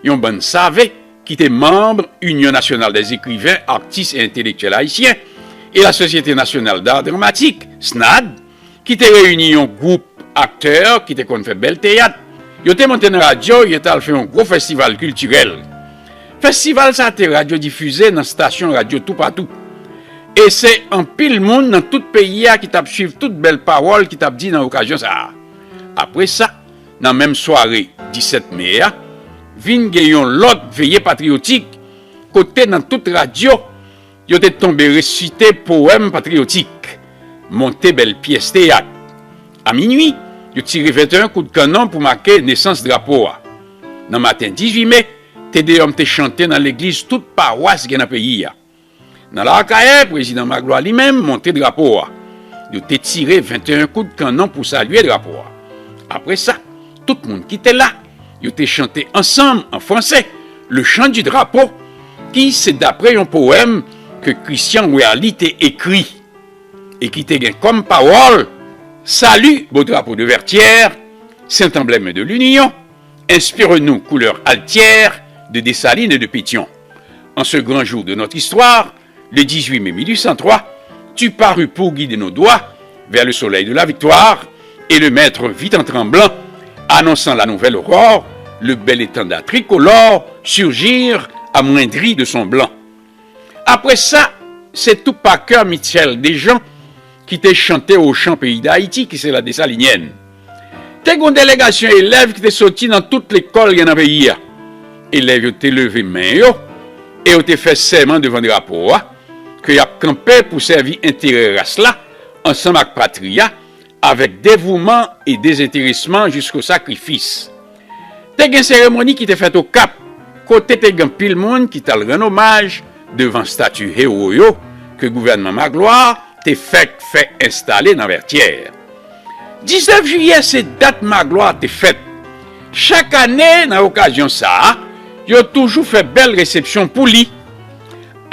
Yon bann save ki te manm Union Nationale des Écrivains, Artistes et Intellectuels Haïtiens e la Société Nationale d'Art Dramatique, snad, ki te reyini yon gwoup aktè ki te konn fè bèl teyat. Yo te monte nan radyo, yo t al fè yon gwo festival kiltirèl. Festival sa a te radyo difize nan stasyon radyo toupatou. E se anpil moun nan tout peyi a ki t ap swiv tout bèl pawòl ki t ap di nan okazyon sa a. Apre sa, nan menm sware disèt me a, vin gen yon lòt veye patriyotik kote nan tout radyo, yo te tonbe resite powèm patriyotik, monte bèl pyès teyat. A minwi, yo tire venteyen kout kannon pou make nesans drapo a. Nan maten dizuit me, Te Deyòm te chante nan legliz tout pawas gen nan peyi a. Nan Lakayè, prezidan Maglwa li menm monte drapo a. Yo te tire venteyen kout kannon pou salye drapo a. Apre sa, tout moun ki te la, yo te chante ansanm an franse le chant du drapeau, ki se dapre yon powèm ke Christian Werly te ekri e ki te gen kòm pawòl: Salut, beau drapeau de Vertières, saint emblème de l'union, inspire-nous, couleur altière, de Dessalines et de Pétion. En ce grand jour de notre histoire, le dix-huit mai mille huit cent trois, tu parus pour guider nos doigts vers le soleil de la victoire, et le maître vit en tremblant, annonçant la nouvelle aurore, le bel étendard tricolore surgir amoindri de son blanc. Apre sa, se tou pa kè Michel Dejean ki te chante Ochan peyi Dayiti, ki se la Desalinièn. Te gen yon delegasyon elèv ki te soti nan tout lekòl gen nan peyi a. Elèv yo te leve men yo e yo te fè sèman devan drapo a ke y ap kanpe pou sèvi enterè ras la ansanm ak patri a, avèk devouman e dezenteresman jisko sakrifis. Te gen seremoni ki te fèt Okap, kote te gen anpil moun ki t al rann omaj devan estati ewo yo ke gouvènman Maglwa te fèk fè enstale nan Vètyè. Diznèf jiyè se dat Maglwa te fèt. Chak ane, nan okazyon sa a, yo toujou fè bèl resepsyon pou li.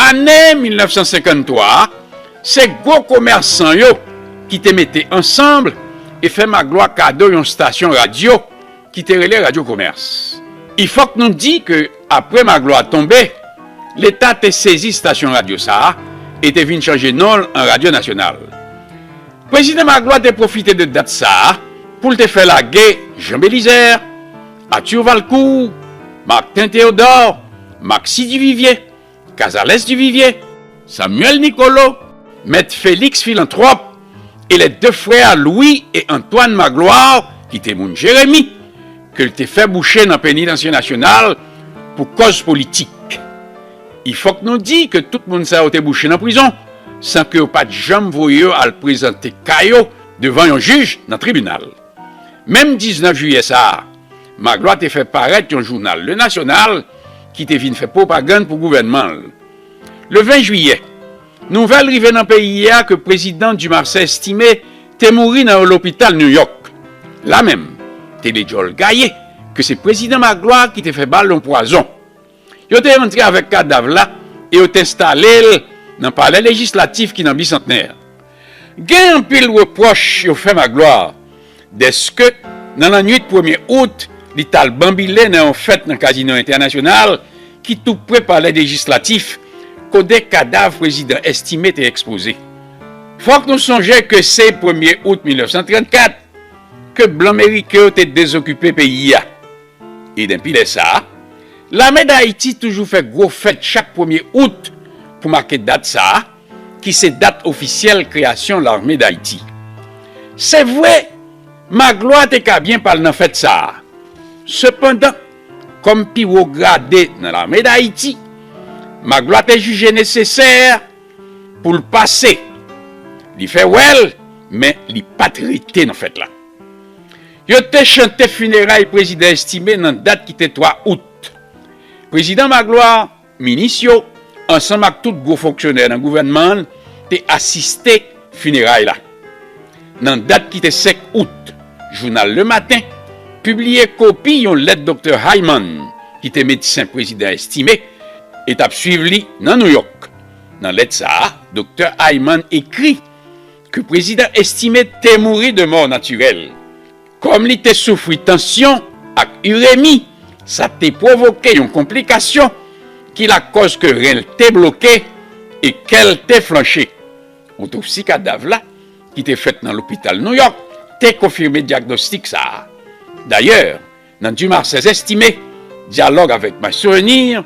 Ane mil nèf san senkann twa a, se gwo komèsan yo ki te mete ansanm e fè Maglwa kado yon estasyon radyo ki te rele Radyo Komès. I fòk nou di ke apre Maglwa tonbe, Leta te sezi estasyon radyo sa a e te vin chanje non l an Radyo Nasyonal. Prezidan Maglwa te pwofite de dat sa a pou l te fè lage Jean Belizaire, Arthur Valcourt, Martin Théodore, Maxi Duvivier, Casalès Duvivier, Samuel Nicolo, Mèt Félix Philanthrop e les deux frères Louis et Antoine Magloire, ki te moun Jeremi, ke l te fè bouche nan Penitansye Nasyonal pou kòz politik. I fòk nou di ke tout moun sa yo te bouche nan prizon, san ke yo pa t janm voye yo al prezante ka yo devan yon jij nan tribinal. Menm diznèf jiyè sa a, Magloire te fè parèt yon jounal, Le National, ki te vin fè pwopagann pou gouvènman l. Le ven jiyè, nouvèl rive nan peyi a ke prezidan Dumarsais Estimé te mouri nan yon lopital New York. La menm, te de djòl gaye ke se prezidan Magloire ki te fè ba l yon pwazon. Yo te rantre avèk kadav la e yo te enstale l nan palè lejislatif ki nan Bisantnè. Gen anpil repwòch yo fè Magloire, dèske nan lannwit premye out, li t al banbile nan yon fèt nan Kazino Entènasyonal ki tou pre palè lejislatif, kote kadav prezidan Estimé te ekspoze. Fòk nou sonje ke se premye out mil nèf san trannkat ke blan meriken yo te dezokipe peyi a. E denpi lè sa a, Lame d Ayiti toujou fè gwo fèt chak premye out pou make dat sa a, ki se dat ofisyèl kreyasyon Lame d Ayiti. Se vre, Magloire te ka byen pa al nan fèt sa a. Sepandan, kòm pi wo grade nan Lame d Ayiti, Magloire te jije nesesè pou l pase. Li fè wè l, men li pa t rete nan fèt la. Yo te chante fineray prezidan Estimé nan dat ki te twa out. Prezidan Magloire, minis yo, ansanm ak tout gwo fonksyonè nan gouvènman an, te asiste fineray la. Nan dat ki te senk out, jounal Le Matin pibliye kopi yon lèt doktè Hyman, ki te medsen prezidan Estimé e t ap swiv li nan Nouyòk. Nan lèt sa a, doktè Hyman ekri ke prezidan Estimé te mouri de mò natirèl. Kòm li te soufri tansyon ak iremi, sa te pwovoke yon konplikasyon ki lakòz ke ren l te bloke e kè l te flanche. Otopsi kadav la, ki te fèt nan lopital Nouyòk, te konfime dyagnostik sa a. Dayè, nan Dumarsais Estimé, Dyalòg avèk My Souvenir,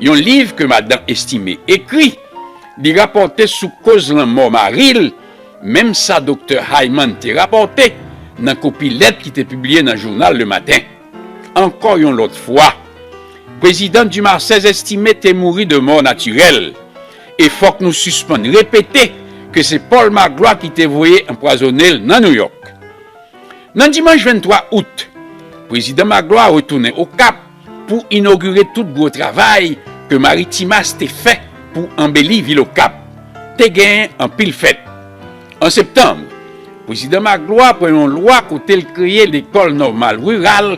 yon liv ke madan Estimé ekri, li rapòte sou koz lanmò mari l, menm sa doktè Hyman te rapòte nan kopi lèt ki te pibliye nan jounal Le Matin. Ankò yon lòt fwa, prezidan Dumarsais Estimé te mouri de mò natirèl, e fòk nou sispann repete ke se Paul Magloire ki te voye anpwazonnen l nan Nouyòk. Nan dimanch venntwa out, prezidan Magloire retounen Okap pou inogire tout gwo travay ke Maritimas te fè pou anbeli vil Okap. Te genyen anpil fèt. An septanm, prezidan Magloire pran yon lwa kote l kreye lekòl nòmal riral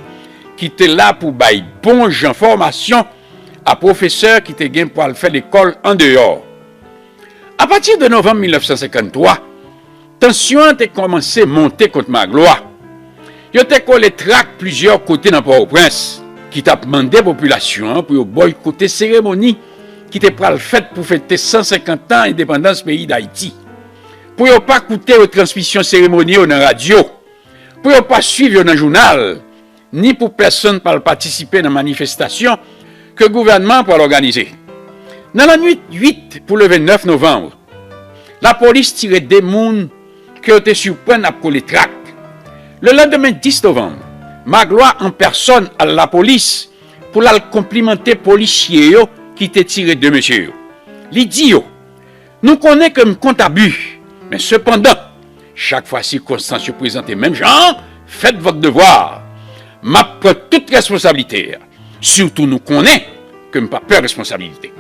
ki te la pou bay bon jan fòmasyon a pwofesè ki te gen pou al fè lekòl andeyò. Apati de novanm mil nèf san senkanntwa, tansyon an te kòmanse monte kont Magloire. Yo te kole trak plizyè kote nan Pòtoprens ki t ap mande popilasyon an pou yo bòykote seremoni ki te pral fèt pou fete san senkant an endepandans peyi Dayiti, pou yo pa koute retransmisyon seremoni yo nan radyo, pou yo pa swiv yo nan jounal, ni pou pèsonn pa al patisipe nan manifestasyon ke gouvènman an pral òganize. Nan lannwit uit pou leve nèf novanm, lapolis tire de moun ke yo te siprann ap kole trak. Lelandmen dis novanm, Magloire an pèsòn al lapolis pou l al konplimante polisye yo ki te tire de mesye yo. Li di yo, nou konnen ke m kont abi, men sepandan, chak fwa sikonstans yo prezante menm jan an, fèt vòt devwa. M ap pran tout responsablite a. Sitou nou konnen ke m pa pè responsablite.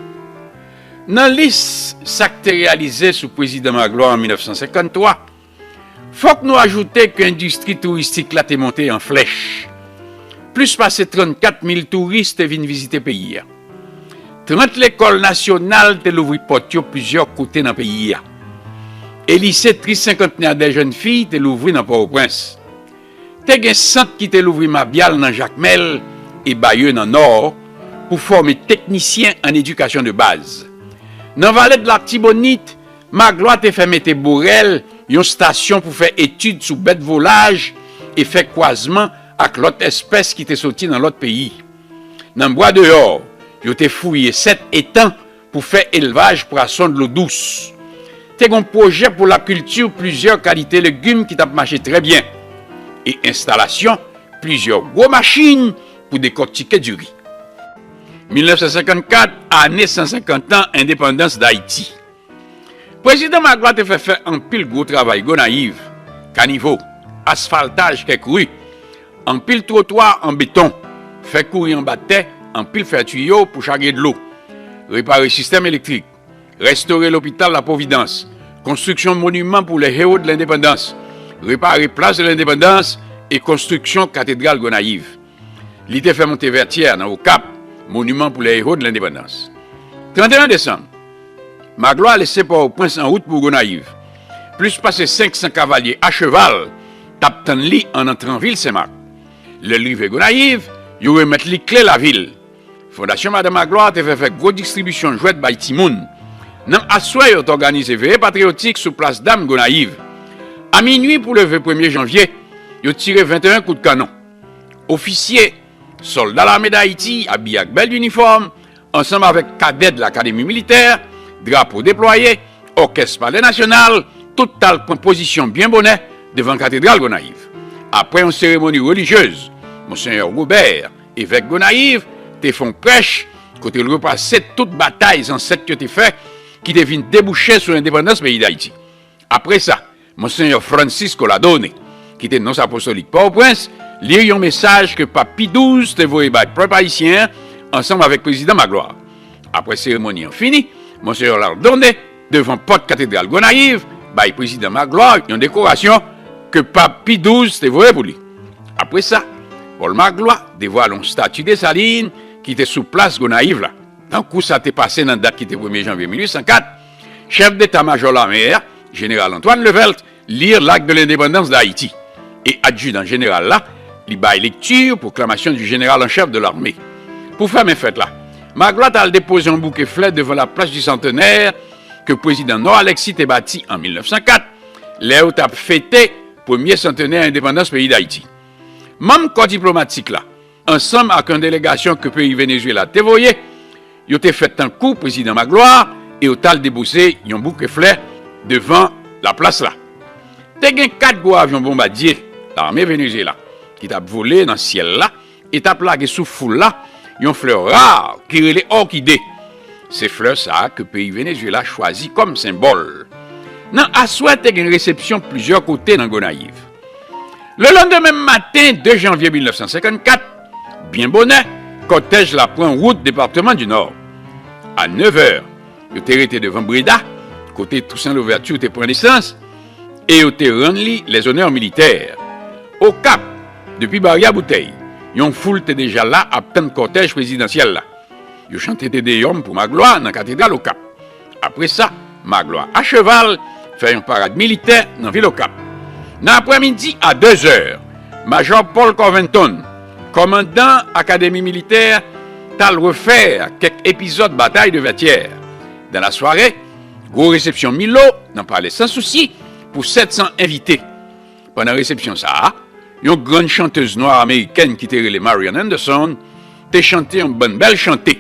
Nan lis sa k te reyalize sou prezidan Magloire an mil nèf san senkanntwa, fòk nou ajoute ke endistri touristik la te monte an flèch. Plis pase trannkat mil touris te vin vizite peyi a. Trant lekòl nasyonal te louvri pòt yo plizyè kote nan peyi a. E lise Tricentenaire des Jeunes Filles te louvri nan Pòtoprens. Te gen sant ki te louvri Mabyal nan Jakmèl e Bayeux nan Nò pou fòme teknisyen an edikasyon de baz. Nan vale de Latibonit, Magloire te fè mete Borèl, yon stasyon pou fè etid sou bèt volaj e fè kwazman ak lòt espès ki te soti nan lòt peyi. Nan Bwa Deyò, yo te fouye sèt etan pou fè elvaj pwason dlo dous. te gen yon pwojè pou lakilti plizyè kalite legim ki t ap mache trè byen e enstalasyon plizyè gwo machin pou dekòtike diri. Mil nèf san senkannkat, ane san senkant an endepandans Dayiti. Prezidan Magloire te fè fè anpil gwo travay Gonayiv, kanivo, asfaltaj kèk ri, anpil twotwa an beton, fè kouri anba tè, anpil fè tiyo pou chage dlo, repare sistèm elektrik, restore lopital Lapwovidans, konstriksyon moniman pou lè hewo de lendepandans, repare plas de lendepandans e konstriksyon katedral Gonayiv. Li te fè monte Vètyè nan Okap, moniman pou lè hewo de lendepandans. Tranteyen desanm, Magloire lese Pòtoprens an wout pou Gonayiv. Plis pase senk san kavalye acheval t ap tann li an antran vil Senmak. Lè l rive Gonayiv, yo remèt li kle lavil. Fondasyon Madan Magloire te fè fè gwo distribisyon jwèt bay timoun. Nan aswè, yo t òganize veye patriyotik sou plas dam Gonayiv. A minui pou leve premye janvye, yo tire venteyen kout kanon. Ofisye, sòlda Lame Dayiti abiye ak bèl inifòm, ansanm avèk kadè de Lakademi Militè, drapo deplwaye, òkès Palè Nasyonal, tout t al pran pozisyon byen bonè devan Katedral Gonayiv. Apre yon seremoni relijyez, Monseyè Robert, evèk Gonayiv, te fè yon prèch kote l repase tout batay zansèt yo te fè ki te vin debouche sou endepandans peyi Dayiti. Apre sa, Monseyè Francis Coladone, ki te nons apostolik Pòtoprens, li yon mesaj ke Pap Pi douz te voye bay pèp ayisyen an ansanm avèk Prezidan Magloire. Apre seremoni an fini, Monseyè Lardonne, devan pòt Katedral Gonayiv, bay Prezidan Magloire yon dekorasyon ke Pap Pi douz te voye pou li. Apre sa, Pòl Magloire devwale yon stati Desalin ki te sou plas Gonayiv la. Tankou sa te pase nan dat ki te premye janvye mil uit san kat, chèf deta majò lame a, jeneral Antoine Levelt, li L'acte de l'indépendance d'Haïti. E adjidan jeneral la, li bay lekti Proclamation du général en chef de l'armée. Pou fèmen fèt la, Magloire t al depoze yon bouke flè devan laplas du Centenaire ke prezidan Nò Alexis te bati an mil nèf san kat, lè yo t ap fete premye santenè endepandans peyi Dayiti. Manm kò diplomatik la, ansanm ak yon delegasyon ke peyi Venezuela te voye, yo te fèt tankou prezidan Magloire e yo t al depoze yon bouke flè devan laplas la. Te gen kat gwo avyon bonbadye lame Venezuela ki t ap vole nan syèl la e t ap lage sou foul la yon flè ra ki rele òkide. Se flè sa a ke peyi Venezuela chwazi kòm senbòl. Nan aswè, te gen resepsyon plizyè kote nan Gonayiv. Lelandemen maten, de janvye mil nèf san senkannkat, byen bonè, kòtèj la pran wout depatman di Nò. A nèf è, yo te rete devan Breda, kote Toussaint Louverture te pran nesans, e yo te rann li lèzonè militè. Okap, depi Baryè Boutèy, yon foul te deja la ap tann kòtèj prezidansyèl la. Yo chante Te Deyòm pou Magloire nan katedral Okap. Apre sa, Magloire acheval fè yon parad militè nan vil Okap. Nan aprèmidi a de zè, Majò Paul Covington, kòmandan Akademi Militè, t al refè kèk epizòd batay de Vètyè. Dan lasware, gwo resepsyon Milo nan Palè Sansousi pou sèt san envite. Pandan resepsyon sa a, yon grann chantèz nwa amerikèn ki te rele Marian Anderson te chante yon bann bèl chante,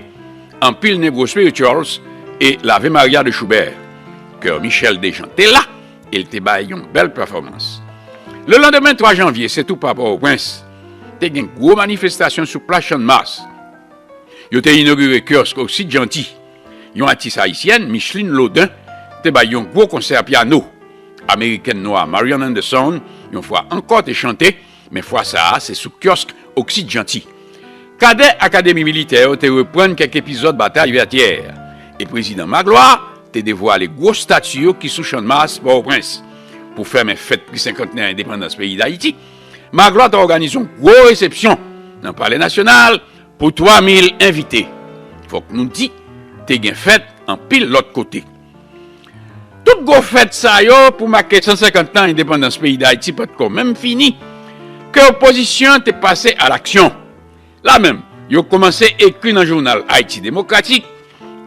anpil Negro Spirituals e L'Ave Maria de Schubert. Kè Michel Dejean te la e l te bay yon bèl pèfòmans. Lelandemen twa janvye, se tou pa Pòtoprens, te gen gwo manifestasyon sou plas Channmas. Yo te inogire kyòsk Oksid Janti. Yon atis ayisyèn, Micheline Laudin, te bay yon gwo konsè pyano. Amerikèn nwa Marian Anderson, yon fwa ankò, te chante, men fwa sa a, se sou kyòsk Oksid Janti. Kadè Akademi Militè yo te reprann kèk epizòd batay Vètyè, e prezidan Magloire te devwale gwo stati yo ki sou Channmas, Pòtoprens. Pou fèmen fèt ki senkantnè endepandans peyi Dayiti, Magloire te òganize yon gwo resepsyon nan Palè Nasyonal pou twa mil envite. Fòk nou di, te gen fèt anpil lòt kote. Tout gwo fèt sa yo pou make san senkant an endepandans peyi Dayiti pa t ko menm fini, ke opozisyon an te pase a laksyon. La menm, yo kòmanse ekri nan jounal Ayiti Demokratik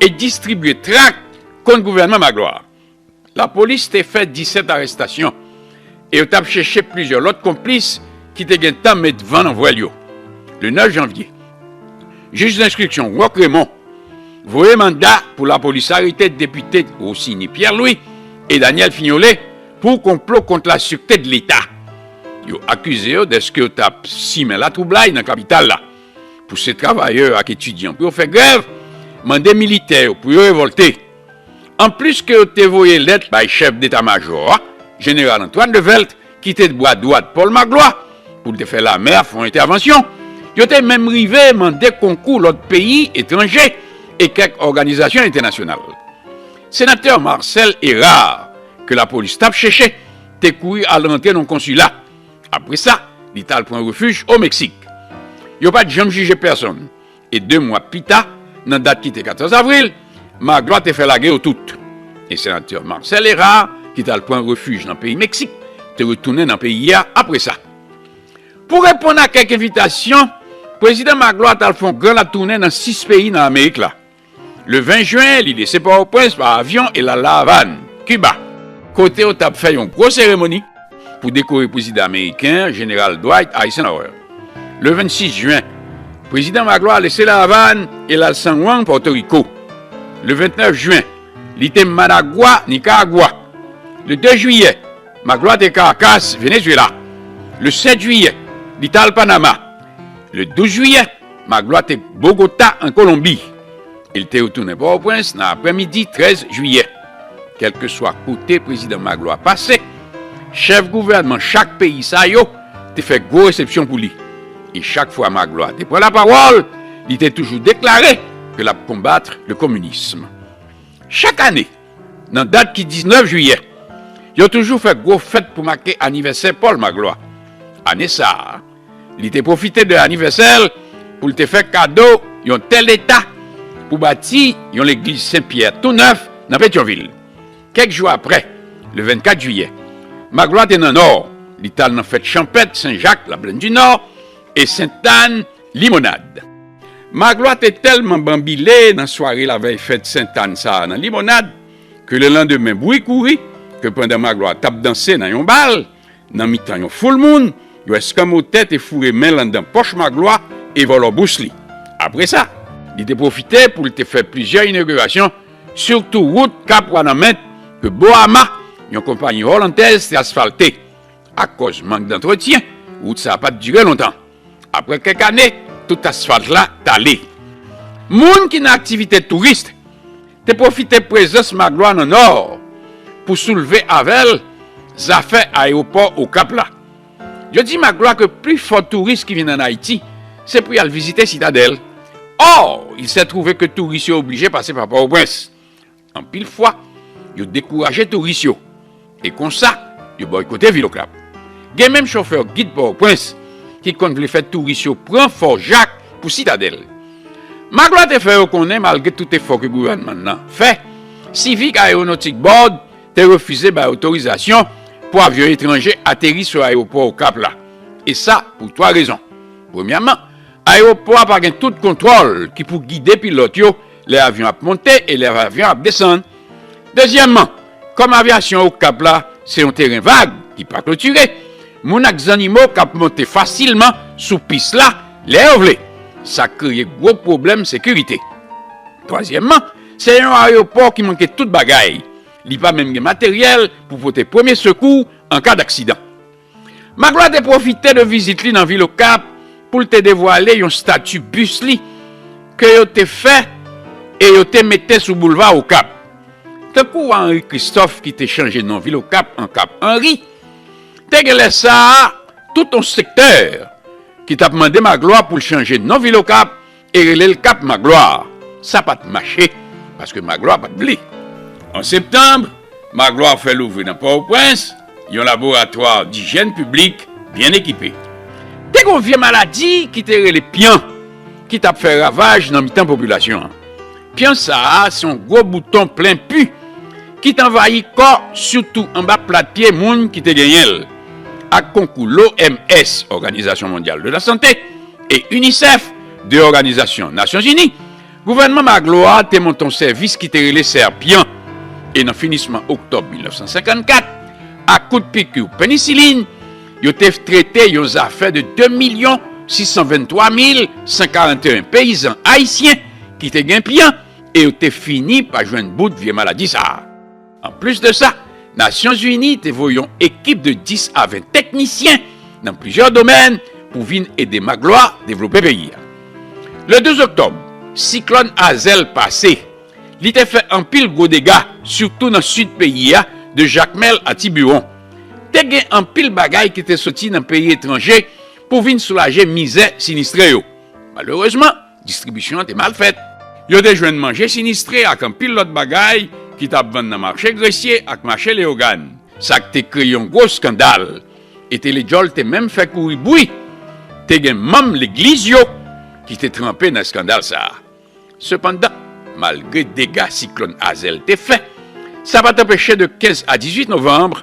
e distribye trak kont gouvènman Magloire. Lapolis te fè disèt arèstasyon e yo t ap chèche plizyè lòt konplis ki te gentan met van nan vwèl yo. Le nèf janvye, jij denstriksyon Rock Raymond voye manda pou lapolis arete depite Rosiny Pierre Louis e Daniel Fignolé pou konplo kont lasirte de Leta. Yo akize yo dèske yo t ap simen latwoublay nan kapital la, pouse travayè ak etidyan pou yo fè grèv, mande militè yo pou yo revòlte. Anplis ke yo te voye lèt bay chèf deta majò a, jeneral Antoine Develthe, ki te bra dwat Paul Magloire, pou l te fè lame a fè yon entèvansyon, yo te menm rive mande konkou lòt peyi etranje e kèk òganizasyon entènasyonal. Senatè Marcel Hérard, ke lapolis t ap chèche, te kouri al rantre nan yon konsila. Apre sa, li t al pran refij o Meksik. Yo pa t janm jije pèsonn. E de mwa pita, nan dat ki te katòz avril, Magloire te fè lage yo tout. E senatè Marcel Hérard, ki t al pran refij nan peyi Meksik, te retounen nan peyi a apre sa. Pou reponn a kèk envitasyon, prezidan Magloire t al fè yon gran latounen nan sis peyi nan Amerik la. Le ven jen, li lese Pòtoprens pa avyon e l al La Avàn, Kiba, kote yo t ap fè yon gwo seremoni pou dekore prezidan ameriken an, jeneral Dwight Eisenhower. Le vennsis jen, prezidan Magloire lese La Avàn e l al San Juan, Pòtoriko. Le vennèf jen, li te Managua, Nikaragwa. Le de jiyè, Magloire te Caracas, Venezuela. Le sèt jiyè, li t al Panama. Le douz jiyè, Magloire te Bogota, an Kolonbi. E l te retounen Pòtoprens nan aprèmidi trèz jiyè. Kèlkeswa kote prezidan Magloire pase, chèf gouvènman chak peyi sa yo te fè gwo resepsyon pou li. E chak fwa Magloire te pran lapawòl, li te toujou deklare ke l ap konbat le communisme. Chak ane, nan dat ki diznèf jiyè, yo toujou fè gwo fèt pou make anivèsè Paul Magloire. Ane sa a, li te pwofite de anivèsè l pou l te fè kado yon tè Leta pou bati yon legliz Sen Pyè tou nèf nan Petyonvil. Kèk jou apre, le vennkat jiyè, Magloire te nan Nò, li t al nan fèt chanpèt Sen Jak, Laplèn di Nò, e Sentàn, Limonad. Magloire te tèlman banbile nan sware lavèy fèt Sentàn sa a nan Limonad, ke lelandemen bri kouri ke pandan Magloire t ap danse nan yon bal, nan mitan yon foul moun, yo eskanmotè te foure men l anndan pòch Magloire e vòlò bous li. Apre sa, li te pwofite pou l te fè plizyè inogirasyon, sitou wout Kap Wanament ke Boama, yon konpayi olandèz, te asfalte. Akòz mank dantretyen, wout sa a pa t dire lontan. Apre kèk ane, tout asfalt la tale. Moun ki nan aktivite touris te pwofite prezans Magloire nan Nò pou soulve avè l zafè ayewopò Okap la. Yo di Magloire ke pifò touris ki vin ann Ayiti se pou y al vizite Sitadèl. Or, il s'est trouvé que touris yo oblije pase pa Pòtoprens. Anpil fwa, yo dekouraje touris yo. E konsa, yo bòykote vil Okap. Gen menm chofè gid Pòtoprens ki konn vle fè touris yo pran Fò Jak pou Sitadèl. Magloire te fè yo konnen, malgre tout efò ke gouvènman nan fè, Civic Aeronautic Board te refize bay otorizasyon pou avyon etranje ateri sou ayewopò Okap la. E sa pou twa rezon. Premyèman, ayewopò a pa gen tout kontwòl ki pou gide pilòt yo lè avyon ap monte e lè avyon ap desann. Dezyèmman, kòm avyasyon Okap la se yon teren vag ki pa klotire, moun ak zannimo ka monte fasilman sou pis la lè yo vle. Sa kreye gwo pwoblèm sekirite. Twazyèmman, se yon ayewopò ki manke tout bagay. Li pa menm gen materyèl pou pote premye sekou an ka daksidan. Magloire te pwofite de vizit li nan vil Okap pou l te devwale yon stati bis li ke yo te fè e yo te mete sou boulva Okap. Tankou wa Henri Christophe ki te chanje non vil Okap an Kap Anri, te gen lè sa a tout yon sektè ki t ap mande Magloire pou l chanje non vil Okap e rele l Kap Magloire. Sa pa t mache, paske Magloire pa t vle. An septanm, Magloire fè louvri nan Pòtoprens yon laboratwa dijyèn piblik byen ekipe. Te gen yon vye maladi ki te rele pyan, ki t ap fè ravaj nan mitan popilasyon an. Pyan sa a se yon gwo bouton plen pi ki t anvayi kò, sitou anba plat pye moun ki te genyen l. Ak konkou l'O M S, Òganizasyon Mondyal de la Sante, e UNICEF, de Òganizasyon Nasyonzini, gouvènman Magloire te monte yon sèvis ki te rele Sèpyan. E nan finisman oktòb mil nèf san senkannkat, ak kout piki penisilin, yo te trete yon zafè de de milyon sis san venntwa mil san karanteyen peyizan ayisyen ki te gen pyan, e yo te fini pa jwenn bout vye maladi sa a. Anplis de sa, Nasyonzini te voye yon ekip de dis a ven teknisyen nan plizyè domèn pou vin ede Magloire devlope peyi a. Le douz oktòb, siklòn Azèl pase. Li te fè anpil gwo dega, sitou nan sid peyi a, de Jakmèl a Tibiwon. Te gen anpil bagay ki te soti nan peyi etranje pou vin soulaje mizè sinistre yo. Malerezman, distribisyon an te mal fèt. Yo te jwenn manje sinistre ak anpil lòt bagay ki t ap vann nan mache Gresye ak mache Leyogàn. Sa k te kreye yon gwo eskandal. E Telejòl te menm fè kouri bri. Te gen manm legliz yo ki te tranpe nan eskandal sa a. Sepandan, malgre dega siklòn Azèl te fè, sa pa t anpeche de kenz a dizuit novanm,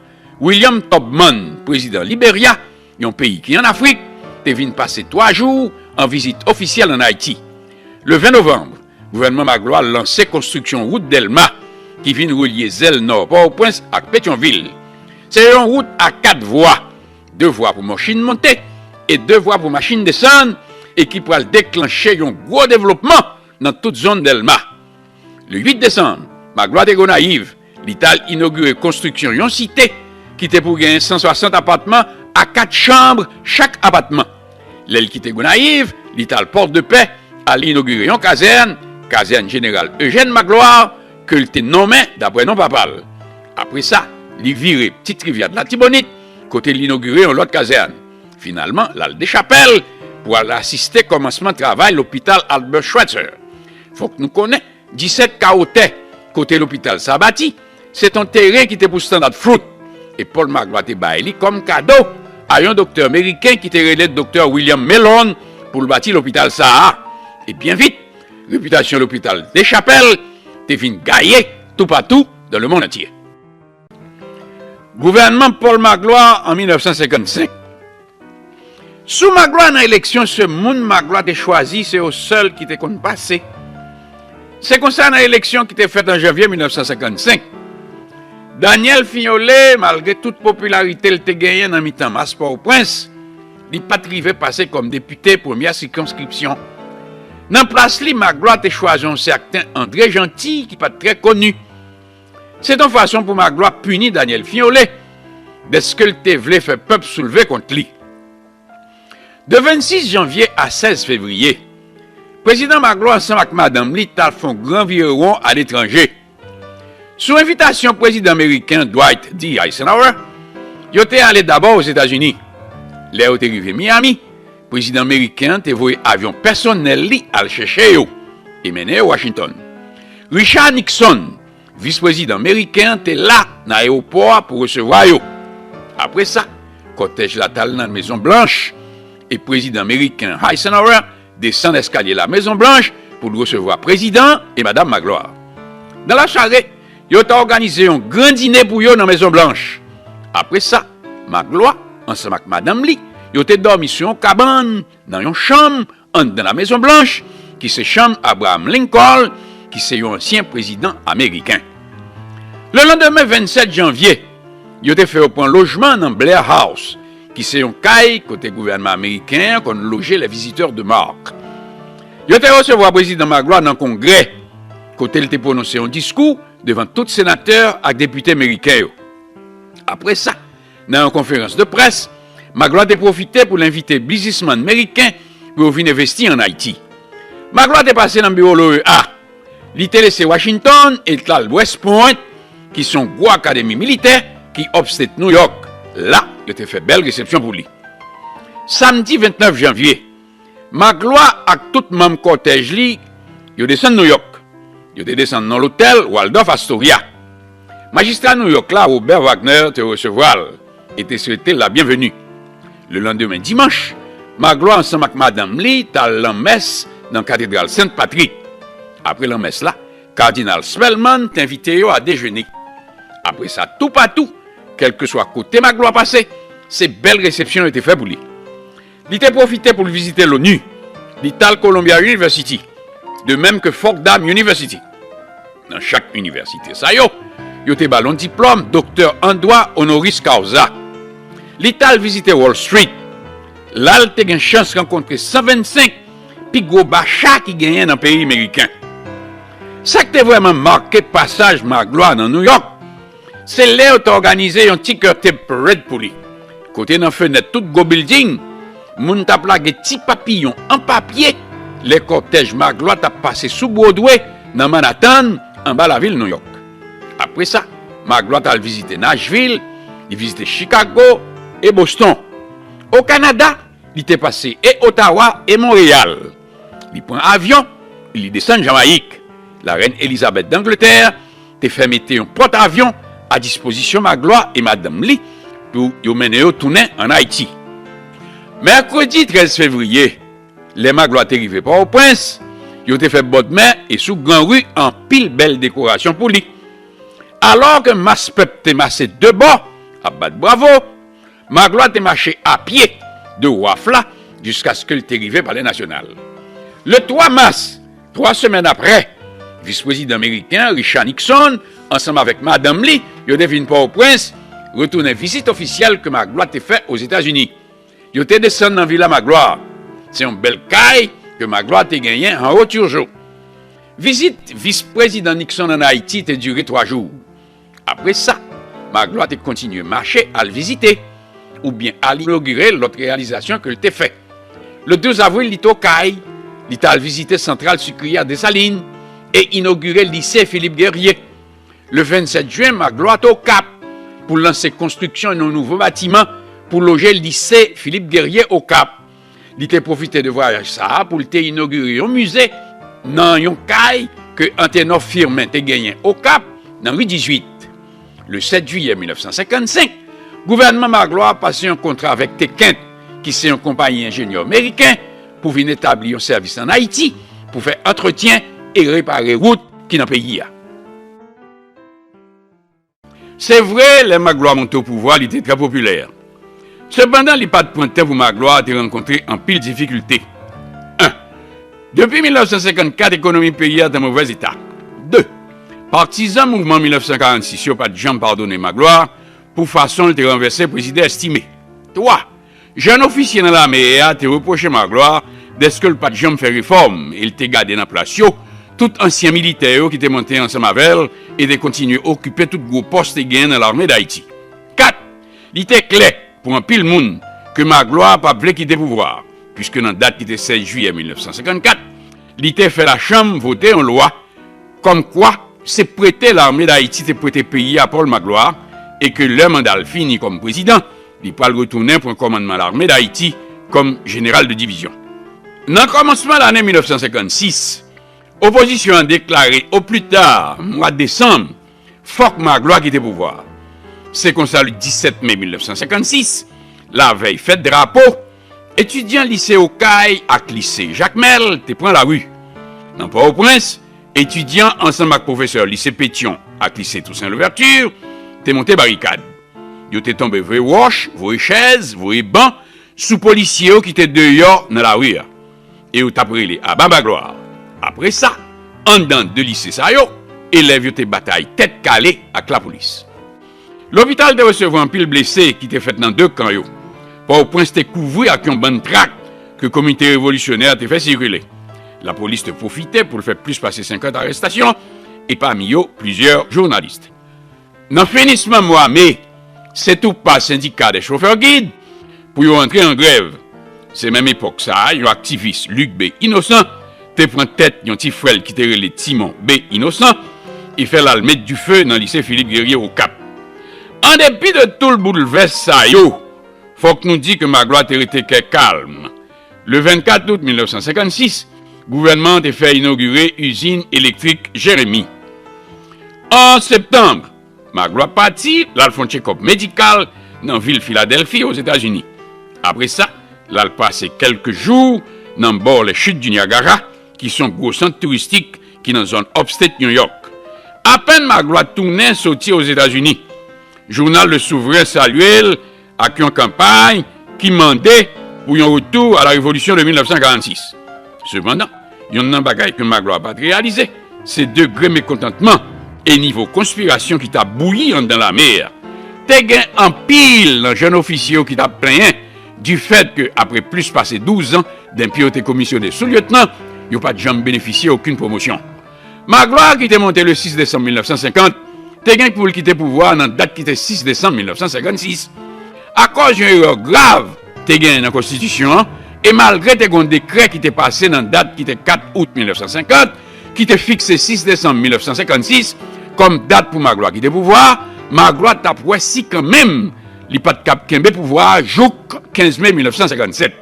William Tubman, prezidan Liberya, yon peyi ki ann Afrik, te vin pase twa jou an vizit ofisyèl ann Ayiti. Le ven novanm, gouvènman Magloire lanse konstriksyon wout Dèlma ki vin relye zèl nò Pòtoprens ak Petyonvil. Se yon wout a kat vwa, de vwa pou machin monte e de vwa pou machin desann, e ki pral deklanche yon gwo devlopman nan tout zòn Dèlma. Le uit desanm, Magloire te Gonayiv, li t al inogire konstriksyon yon site ki te pou genyen san swasant apatman a kat chanm chak apatman. Lè l kite Gonayiv, li t al Pòdepè, al inogire yon kazèn, kazèn jeneral Eugène Magloire, ke l te nonmen daprè non papa l. Apre sa, li vire Ti Rivyè Latibonit, kote l inogire yon lòt kazèn. Finalman, l al Dechapèl pou al asiste kòmansman travay lopital Albert Schweitzer. Fòk nou konnen, disèt kawo tè kote lopital sa bati, se t on teren ki te pou Standard Fruit, e Paul Magloire te bay li kòm kado a yon doktè meriken ki te rele doktè William Mellon pou l bati lopital sa a. E byen vit, repitasyon lopital Dechapèl te vin gaye toupatou dans le monde entier. Gouvènman Paul Magloire an mil nèf san senkannsenk. Sou Magloire nan eleksyon, se moun Magloire te chwazi, se yo sèl ki te konn pase. Se konsa, nan eleksyon ki te fèt an janvye mil nèf san senkannsenk, Daniel Fignolé, malgre tout popilarite l te genyen nan mitan mas Pòtoprens, li pa t rive pase kòm depite premyè sikonskripsyon. Nan plas li, Magloire te chwazi yon sèten André Jeanty ki pa t trè koni. Se t on fason pou Magloire pini Daniel Fignolé, dèske l te vle fè pèp soulve kont li. De vennsis janvye a sèz fevriye, prezidan Magloire ansanm ak madanm li t al fè yon gran virewon aletranje. Sou envitasyon prezidan meriken Dwight D. Eisenhower, yo te ale dabò Ozetazini. Lè yo te rive Miami, prezidan meriken an te voye avyon pèsonèl li al chèche yo e mennen yo Washington. Richard Nixon, vis prezidan meriken an, te la nan ayewopò a pou resevwa yo. Apre sa, kòtèj la t al nan Mezon Blanch e prezidan meriken Eisenhower desann eskalye la Mezon Blanch pou l resevwa prezidan e madam Magloire. Nan lasware, yo t òganize yon gran dine pou yo nan Mezon Blanch. Apre sa, Magloire, ansanm ak madanm li, yo te dòmi sou yon kabann nan yon chanm anndan la Mezon Blanch, ki se chanm Abraham Lincoln, ki se yon ansyen prezidan ameriken. Le landemen, vennsèt janvye, yo te fè yo pran lojman nan Blair House, ki se yon kay kote gouvènman ameriken an konn loje les visiteurs de marque. Yo te resevwa prezidan Magloire nan Kongrè, kote l te pwononse yon diskou devan tout senatè ak depite meriken yo. Apre sa, nan yon konferans de près, Magloire te pwofite pou l envite biznismann meriken pou yo vin envesti ann Ayiti. Magloire te pase nan biwo l'O E A. Li te lese Washington e l t al West Point, ki se yon gwo akademi militè ki upstate New York. La, yo te fè bèl resepsyon pou li. Samdi ventnèf janvye, Magloire ak tout manm kòtèj li, yo desann Nouyòk. Yo te desann nan lotèl Waldorf Astoria. Majistra Nouyòk la, Robert Wagner, te resevwa l e te swete l la byenveni. Le landemen dimanch, Magloire ansanm ak madanm li t al lanmès nan katedral Sent Patrik. Apre lanmès la, Kadinal Spellman te envite yo a dejene. Apre sa, toupatou, kèlkeswa kote Magloire pase, se bèl resepsyon yo te fè pou li. Li te pwofite pou l vizite l'ONU. Li t al Columbia University, de menm ke Fordham University. Nan chak inivèsite sa yo, yo te ba l yon diplòm doktè an dwa honoris causa. Li t al vizite Wall Street. La, l te gen chans rankontre san vennsenk pi gwo bacha ki genyen nan peyi meriken. Sa k te vrèman make pasaj Magloire nan Nouyòk, Se lè yo t òganize yon ti kète parèd pou li. Kote nan fenèt tout gwo bilding, moun t ap lage ti papiyon an papye lè kòtèj Maglwa t ap pase sou Bwodwe nan Manhattan, anba lavil Nouyòk. Apre sa, Maglwa t al vizite Nashville, li vizite Chicago e Boston. O Kanada, li te pase e Ottawa e Monreyal. Li pran avyon, li desann Jamayik. Larèn Elizabeth d Angletè te fè mete yon pòt avyon a dispozisyon Maglwa e madanm li pou yo mennen yo tounen ann Ayiti. Mèkredi trèz fevriye, lè Maglwa te rive Pòtoprens, yo te fè bòdmè e sou gran ri anpil bèl dekorasyon pou li. Alò ke mas pèp te mase de bò ap bat bravo, Maglwa te mache apye de waf la jiskaske l te rive Palè Nasyonal. Le twa mas, twa semèn apre, vis prezidan meriken an, Richard Nixon, ansanm avèk madanm li, yo te vin Pòtoprens, retounen vizit ofisyèl ke Maglwa te fè Ozetazini. Yo te desann nan Vila Maglwa. Se yon bèl kay ke Maglwa te genyen anwo Turgeau. Vizit vis prezidan Nixon ann Ayiti te dire twa jou. Apre sa, Maglwa te kontinye mache al vizite, oubyen al inogire lòt reyalizasyon ke l te fè. Le douz avril, li t Okay, li t al vizite santral sikri a Desalin e inogire lise Philippe Guerrier. Le vennsèt jen, Maglwa t Okap pou lanse konstriksyon yon nouvo batiman pou loje lise Philippe Guerrier Okap. Li te pwofite de vwayaj sa a pou l te inogire yon mize nan yon kay ke Antenor Firmin te genyen Okap, nan ri dizuit. Le sèt jiyè mil nèf san senkannsenk, gouvènman Maglwa pase yon kontra avèk Tekent, ki se yon konpayi enjenyè meriken, pou vin etabli yon sèvis ann Ayiti pou fè antretyen e repare wout ki nan peyi a. Se vre, lè Maglwa monte o pouvwa, li te trè popilè. Sepandan, li pa t pran tan pou Maglwa te rankontre anpil difikilte. En, depi mil nèf san senkannkat, ekonomi peyi a t an movèz eta. De, patizan mouvman mil nèf san karannsis yo pa t janm padone Maglwa pou fason l te ranvèse prezidan Estimé. Twa, jèn ofisye nan lame a te repwoche Maglwa dèske l pa t janm fè refòm e l te gade nan plas yo tout ansyen militè yo ki te monte ansanm avè l e te kontinye okipe tout gwo pòs te genyen nan Lame d Ayiti. Kat, li te klè pou anpil moun ke Maglwa pa t vle kite pouvwa a, piske nan dat ki te sèz jiyè mil nèf san senkannkat, li te fè lachanm vote yon lwa kòmkwa se prete Lame d Ayiti te prete peyi a Pòl Maglwa e ke lè manda l fini kòm prezidan, li pral retounen pran kòmandman Lame d Ayiti kòm jeneral de divizyon. Nan kòmansman lane mil nèf san senkannsis, opozisyon an deklare o pli ta mwa desanm, fòk Maglwa kite pouvwa a. Se konsa, le disèt me mil nèf san senkannsis, lavèy fèt drapo, etidyan lise Okay ak lise Jakmèl te pran lari. Nan Pòtoprens, etidyan ansanm ak pwofesè lise Petyon ak lise Toussaint Louverture te monte barikad. Yo te tonbe voye wòch, voye chèz, voye ban sou polisye yo ki te deyò nan lari a. E yo t ap rele aba Maglwa. Apre sa, anndan de lise sa yo, elèv yo te batay tèt kale ak lapolis. Lopital te resevwa anpil blese ki te fèt nan de kan yo. Pòtoprens te kouvri ak yon bann trak ke Komite Revolisyonè te fè sikile. Lapolis te pwofite pou l fè plis pase senkant arèstasyon, e pami yo plizyè jounalis. Nan finisman mwa me, se tou pa sendika dè chofè gid pou yo antre an grèv. Se menm epòk sa a, yon aktivis, Luc B Innocent, te pran tèt yon ti frè l ki te rele Timon B Innocent, e fè l al met dife nan lise Philippe Guerrier Okap. An depi de tout boulvès sa yo, fòk nou di ke Maglwa te rete kè kalm. Le vennkat out mil nèf san senkannsis, gouvènman an te fè inogire izin elektrik Jeremi. An septanm, Maglwa pati, l al fè yon tchekòp medikal nan vil Filadèlfi, Ozetazini. Apre sa, l al pase kèlke jou nan bò les Chutes du Niagara, ki se yon gwo sant touristik ki nan zòn upstate New York. Apèn Maglwa tounen soti Ozetazini, jounal Le Souverain salye l ak yon kanpay ki mande pou yon retou a la revolisyon de mil nèf san karannsis. Sepandan, yonn nan bagay ke Maglwa pa t reyalize, se degre mekontantman e nivo konspirasyon ki t ap bouyi anndan lame a. Te gen anpil nan jèn ofisye yo ki t ap plenyen difèt ke apre plis pase douz an denpi yo te komisyone sou-lyetnan, yo pa t janm benefisye okenn pwomosyon. Maglwa, ki te monte le sis desanm mil nèf san senkant, te gen pou l kite pouvwa a nan dat ki te sis desanm mil nèf san senkannsis. Akòz yon erè grav te genyen nan konstitisyon an, e malgre te gen yon dekrè ki te pase nan dat ki te kat out mil nèf san senkant, ki te fikse sis desanm mil nèf san senkannsis kòm dat pou Magloire kite pouvwa a, Magloire t ap wè si kanmenm li pa t kab kenbe pouvwa a jouk kenz me mil nèf san senkannsèt.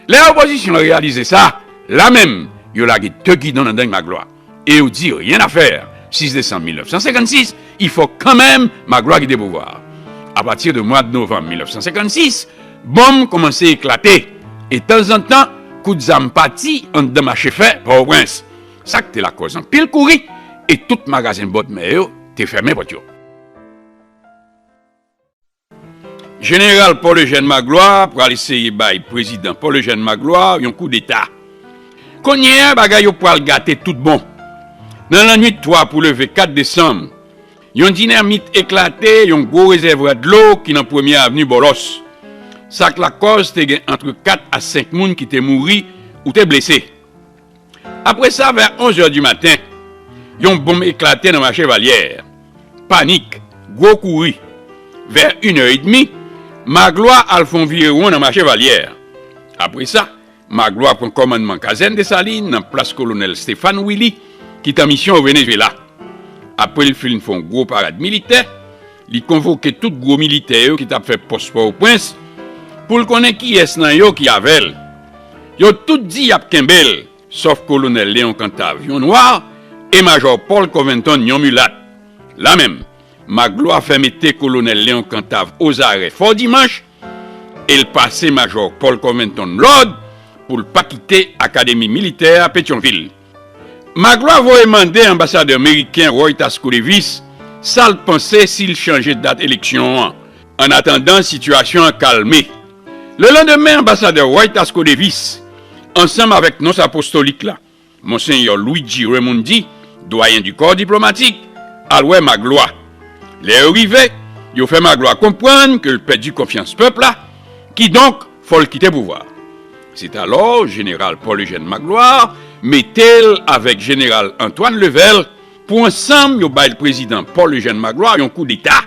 Lè opozisyon an reyalize sa, la menm, yo lage de gidon nan deng Magloire. E yo di, ryen a fè, sis desanm mil nèf san senkannsis, il fò kanmenm Magloire kite pouvwa a. Apati de mwa de novanm mil nèf san senkannsis, bonm kòmanse eklate, e tanzantan, kout zam pati anndan mache fè Pòtoprens. Sa k te lakòz anpil kouri, e tout magazen bòdmè yo te fèmen pòt yo. Jeneral Paul Eugène Magloire pral eseye bay prezidan Paul Eugène Magloire yon koudeta. Kounye a, bagay yo pral gate tout bon. Nan lannwit twa pou leve kat desanm, yon dinamit eklate yon gwo rezèvwa dlo ki nan Premye Avni Bòlòs. Sa k lakòz te gen ant kat a senk moun ki te mouri ou te blese. Apre sa, vè onz è di maten, yon bonm eklate nan mache Valyè. Panik, gwo kouri. Vè inè edmi, Magloire al fè yon virewon nan mache Valyè. Apre sa, Magloire pran kòmandman kazèn Desalin nan plas kolonèl Stéphane Willy, ki t an misyon o Venezuela. Apre l fin fè yon gwo parad militè, li konvoke tout gwo militè yo ki t ap fè pòs Pòtoprens pou l konnen kiyès nan yo ki avè l. Yo tout di y ap kenbe l, sòf kolonèl Léon Cantave, yon nwa, e majò Paul Covington, yon milat. La menm, Magloire fè mete kolonèl Léon Cantave ozarè Fò Dimanch, e l pase majò Paul Covington lòd pou l pa kite Akademi Militè a Petyonvil. Magloire voye mande anbasadè meriken Roy Tasko Davis sa l panse si l chanje dat eleksyon an, annatandan sitiyasyon an kalme. Lelandemen, anbasadè Roy Tasko Davis, ansanm avèk nons apostolik la, Monsenyè Luigi Raimondi, dwayen di kò diplomatik, al wè Magloire. Lè yo rive, yo fè Magloire konprann ke l pèdi konfyans pèp la, kidonk, fò l kite pouvwa a. Se t alò jeneral Paul Eugène Magloire mete l avèk jeneral Antoine Level pou ansanm yo bay prezidan Paul Eugène Magloire yon koudeta.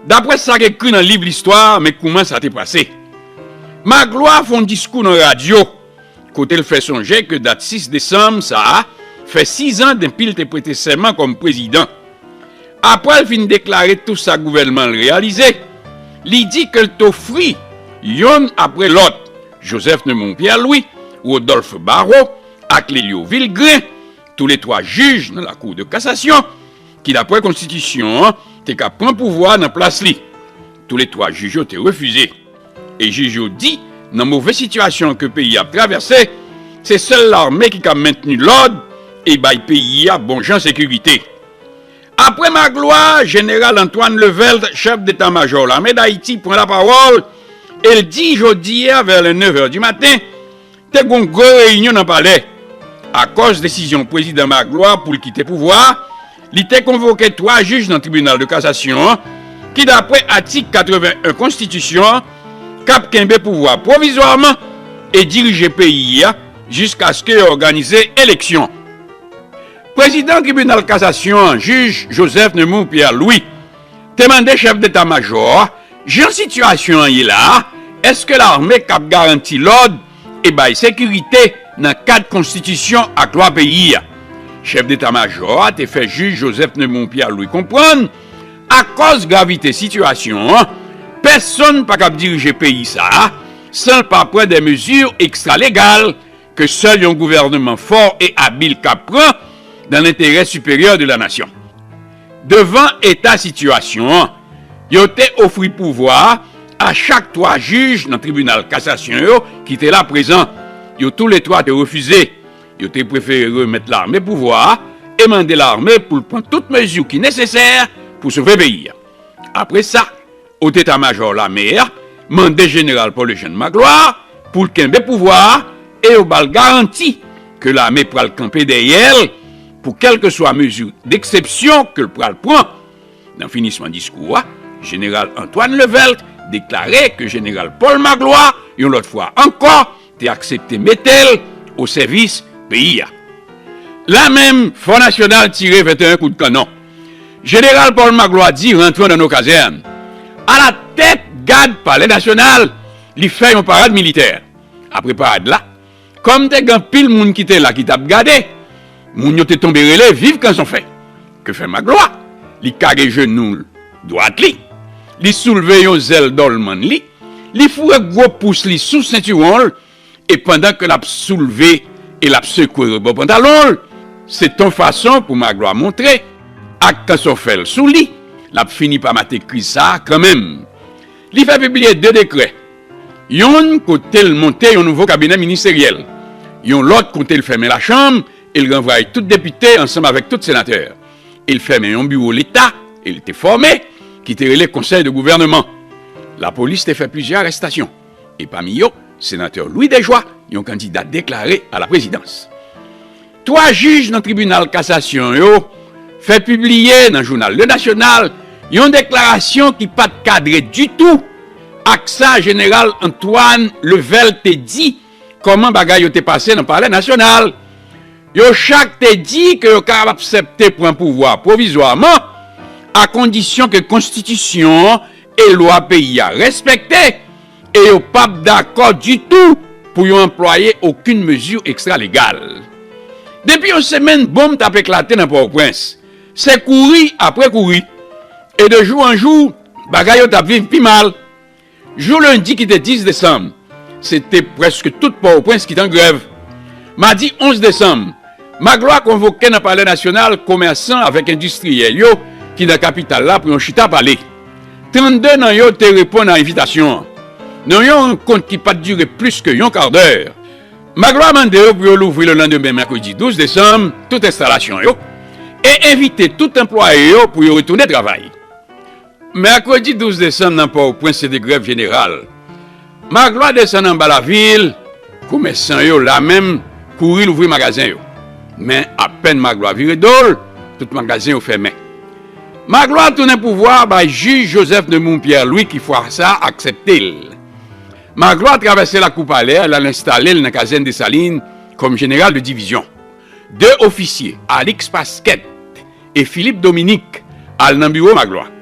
Daprè sa k ekri nan liv listwa, men kouman sa te pase. Magloire fè yon diskou nan radyo, kote l fè sonje ke dat sis desanm sa a fè sizan denpi l te prete sèman kòm prezidan. Apre l fin deklare tou sa gouvènman l reyalize, li di ke l t ofri, yonn apre lòt, Joseph Neumond Pierre Louis, Rodolphe Barrot ak Lelio Vilgré, toule twa jij nan Lakou de Kasasyon, ki daprè konstitisyon an te ka pran pouvwa nan plas li. Toule twa jij yo te refize. E jij yo di, nan move sitiyasyon ke peyi a ap travèse, se sèl lame ki ka mentni lòd e bay peyi a bon jan sekirite. Apre Magloire, jeneral Antoine Levelt, chèf deta majò lame Dayiti, pran lapawòl e l di jodi a vè le nèf è di maten, te gen yon gwo reyinyon nan palè. Akòz desizyon prezidan Magloire pou l kite pouvwa a, li te konvoke twa jij nan tribinal de kasasyon an, ki daprè atik katreven en konstitisyon an, k ap kenbe pouvwa pwovizwaman e dirije peyi a jiskaske yo òganize eleksyon. Prezidan tribinal kasasyon an, jij Joseph Neumond Pierre Louis, te mande chèf deta majò a, jan sitiyasyon an ye la a, èske lame k ap garanti lòd e bay sekirite nan kad konstitisyon ak lwa peyi a? Chèf deta majò a te fè jij Joseph Neumond Pierre Louis konprann, akòz gravite sitiyasyon an, pèsonn pa kab dirije peyi sa a san l pa pran de mezi ekstra legal ke sèl yon gouvènman fò e abil ka pran dans l'intérêt supérieur de la nation. Devan eta sitiyasyon an, yo te ofri pouvwa a a chak twa jij nan tribinal kasasyon yo ki te la prezan. Yo toule twa te refize. Yo te prefere remèt lame pouvwa a e mande lame pou l pran tout mezi ki nesesè pou sove peyi a. Apre sa, Woteta Majò lame a mande jeneral Paul Eugène Magloire pou l kenbe pouvwa a e yo ba l garanti ke lame pral kanpe dèyè l pou kèlkeswa mezi deksepsyon ke l pral pran. Nan finisman diskou a, jeneral Antoine Levelt deklare ke jeneral Paul Magloire, yon lòt fwa ankò, te aksepte mete l o sèvis peyi a. La menm, Fò Nasyonal tire venteyen kout kannon. Jeneral Paul Magloire di, rentrons dans nos casernes. Alatèt gad Palè Nasyonal, li fè yon parad militè. Apre parad la, kòm te gen anpil moun ki te la ki t ap gade, moun yo te tonbe rele, "Viv Kanson Fè!" Ke fè Magloire? Li kage jenou dwat li, li soulve yon zèl dòlmann li, li foure gwo pous li sou sentiwon l, e pandan ke l ap soulve e l ap sekwe rebò pantalon l, se t on fason pou Magloire montre, ak Kanson Fè l sou li, l ap fini pa mate kriz sa a kanmenm. Li fè pibliye de dekrè. Yonn kote l monte yon nouvo kabinè ministeryèl. Yon lòt kote l fèmen lachanm e l ranvwaye tout depite ansanm avèk tout senatè. E l fèmen yon biwo leta e l te fòme, ki te rele Konsèy de Gouvèneman. Lapolis te fè plizyè arèstasyon, e pami yo, senatè Louis Desjoie, yon kandida deklare a la prezidans. Twa jij nan tribinal kasasyon yo fè pibliye nan jounal Le National yon deklarasyon ki pa t kadre ditou ak sa jeneral Antoine Level te di kòman bagay yo te pase nan Palè Nasyonal. Yo chak te di ke yo kapab aksepte pran pouvwa pwovizwaman, a kondisyon ke konstitisyon an e lwa peyi a respekte, e yo p ap dakò ditou pou yo anplwaye okenn mezi ekstralegal. Depi yon semèn, bonm t ap eklate nan Pòtoprens. Se kouri apre kouri. E de jou an jou, bagay yo t ap viv pi mal. Jou lendi ki te dis desanm, se te prèske tout Pòtoprens ki t an grèv. Madi onz desanm, Magloire konvoke nan Palè Nasyonal komèsan avèk endistriyèl yo ki nan kapital la pou yon chita pale. Trannde nan yo te reponn a envitasyon an. Nan yon rankont ki pa t dire plis ke yon kadè, Magloire mande yo pou yo louvri lelandemen, mèkredi douz desanm, tout enstalasyon yo e envite tout anplwaye yo pou yo retounen travay. Mèkredi douz desanm nan Pòtoprens se te grèv jeneral. Magloire desann anba lavil, komèsan yo lamenm kouri louvri magazen yo. Men apèn Magloire vire do l, tout magazen yo fèmen. Magloire tounen pouvwa bay jij Joseph Nemours Pierre Louis ki fwa sa a aksepte l. Magloire travèse lakou palè a, l al enstale l nan kazèn Desalin kòm jeneral de divizyon. De ofisye, Alix Pasquet e Philippe Dominique, al nan biwo Magloire.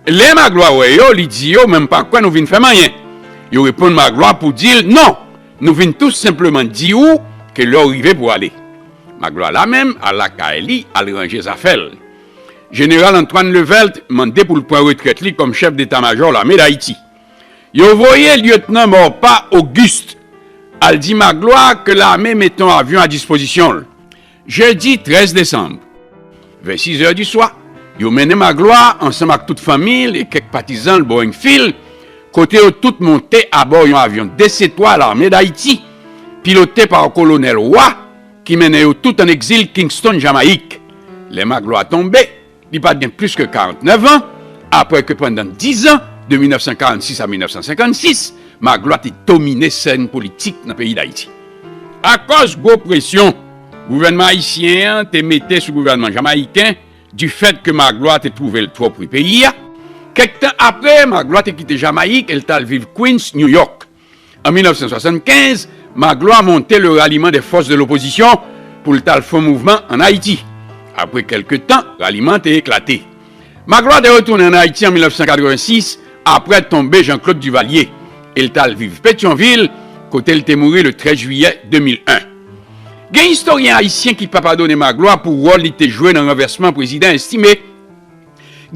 Lè Magloire wè yo, li di yo, "Men m pa kwè nou vin fè m anyen." Yo reponn Magloire pou di l, "Non, nou vin tou senpleman di w ke lè w rive pou w ale." Magloire lamenm al lakay li, al ranje zafè l. Jeneral Antoine Levelt mande pou l pran retrèt li kòm chèf deta majò lame Dayiti. Yo voye lyetnan Maurepas Auguste al di Magloire ke lame mete yon avyon a dispozisyon l. Jedi trèz desanm, vennsis è di swa, yo mennen Magloire ansanm ak tout fanmi l e kèk patizan l bò Enfield, kote yo tout monte abò yon avyon D C twa lame Dayiti, pilote pa kolonèl Roy, ki mennen yo tout an egzil Kingston, Jamayik. Lè Magloire tonbe, li pa t gen plis ke karantnèf an, apre ke pandan diz an, de mil nèf san karannsis a mil nèf san senkannsis, Magloire te domine sèn politik nan peyi Dayiti. Akòz gwo presyon gouvènman ayisyen an te mete sou gouvènman jamayiken, difèt ke Magloire te twouve l twò pre peyi a, kèk tan apre, Magloire te kite Jamayik e l t al viv Queens, New York. An mil nèf san swasannkenz, Magloire monte le Ralliement des Forces de l'Opposition pou l t al fè yon mouvman ann Ayiti. Apre kèlke tan, raliman an te eklate. Magloire te retounen ann Ayiti an mil nèf san katrevensis, apre tonbe Jean-Claude Duvalier, e l t al viv Petyonvil, kote l te mouri le trèz jiyè de mil en. Gen istoryen ayisyen ki pa padone Magloire pou wòl li te jwe nan ranvèsman prezidan Estimé.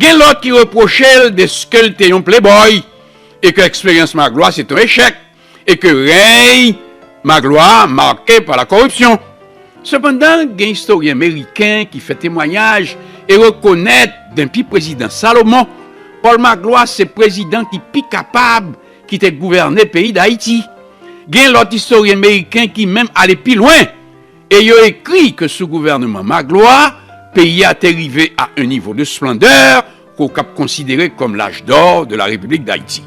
Gen lòt ki repwoche l dèske l te yon playboy e ke eksperyans Magloire se t on echèk e ke rèy Magloire make pa la kòripsyon. Sepandan, gen istoryen meriken ki fè temwayaj e rekonèt denpi prezidan Salomon, Paul Magloire se prezidan ki pi kapab ki te gouvène peyi Dayiti. Gen lòt istoryen meriken ki menm ale pi lwen e yo ekri ke sou gouvèneman Magloire, peyi a te rive a yon nivo de splandè ke w kab konsidere kòm l'âge d'or de la République d'Haïti.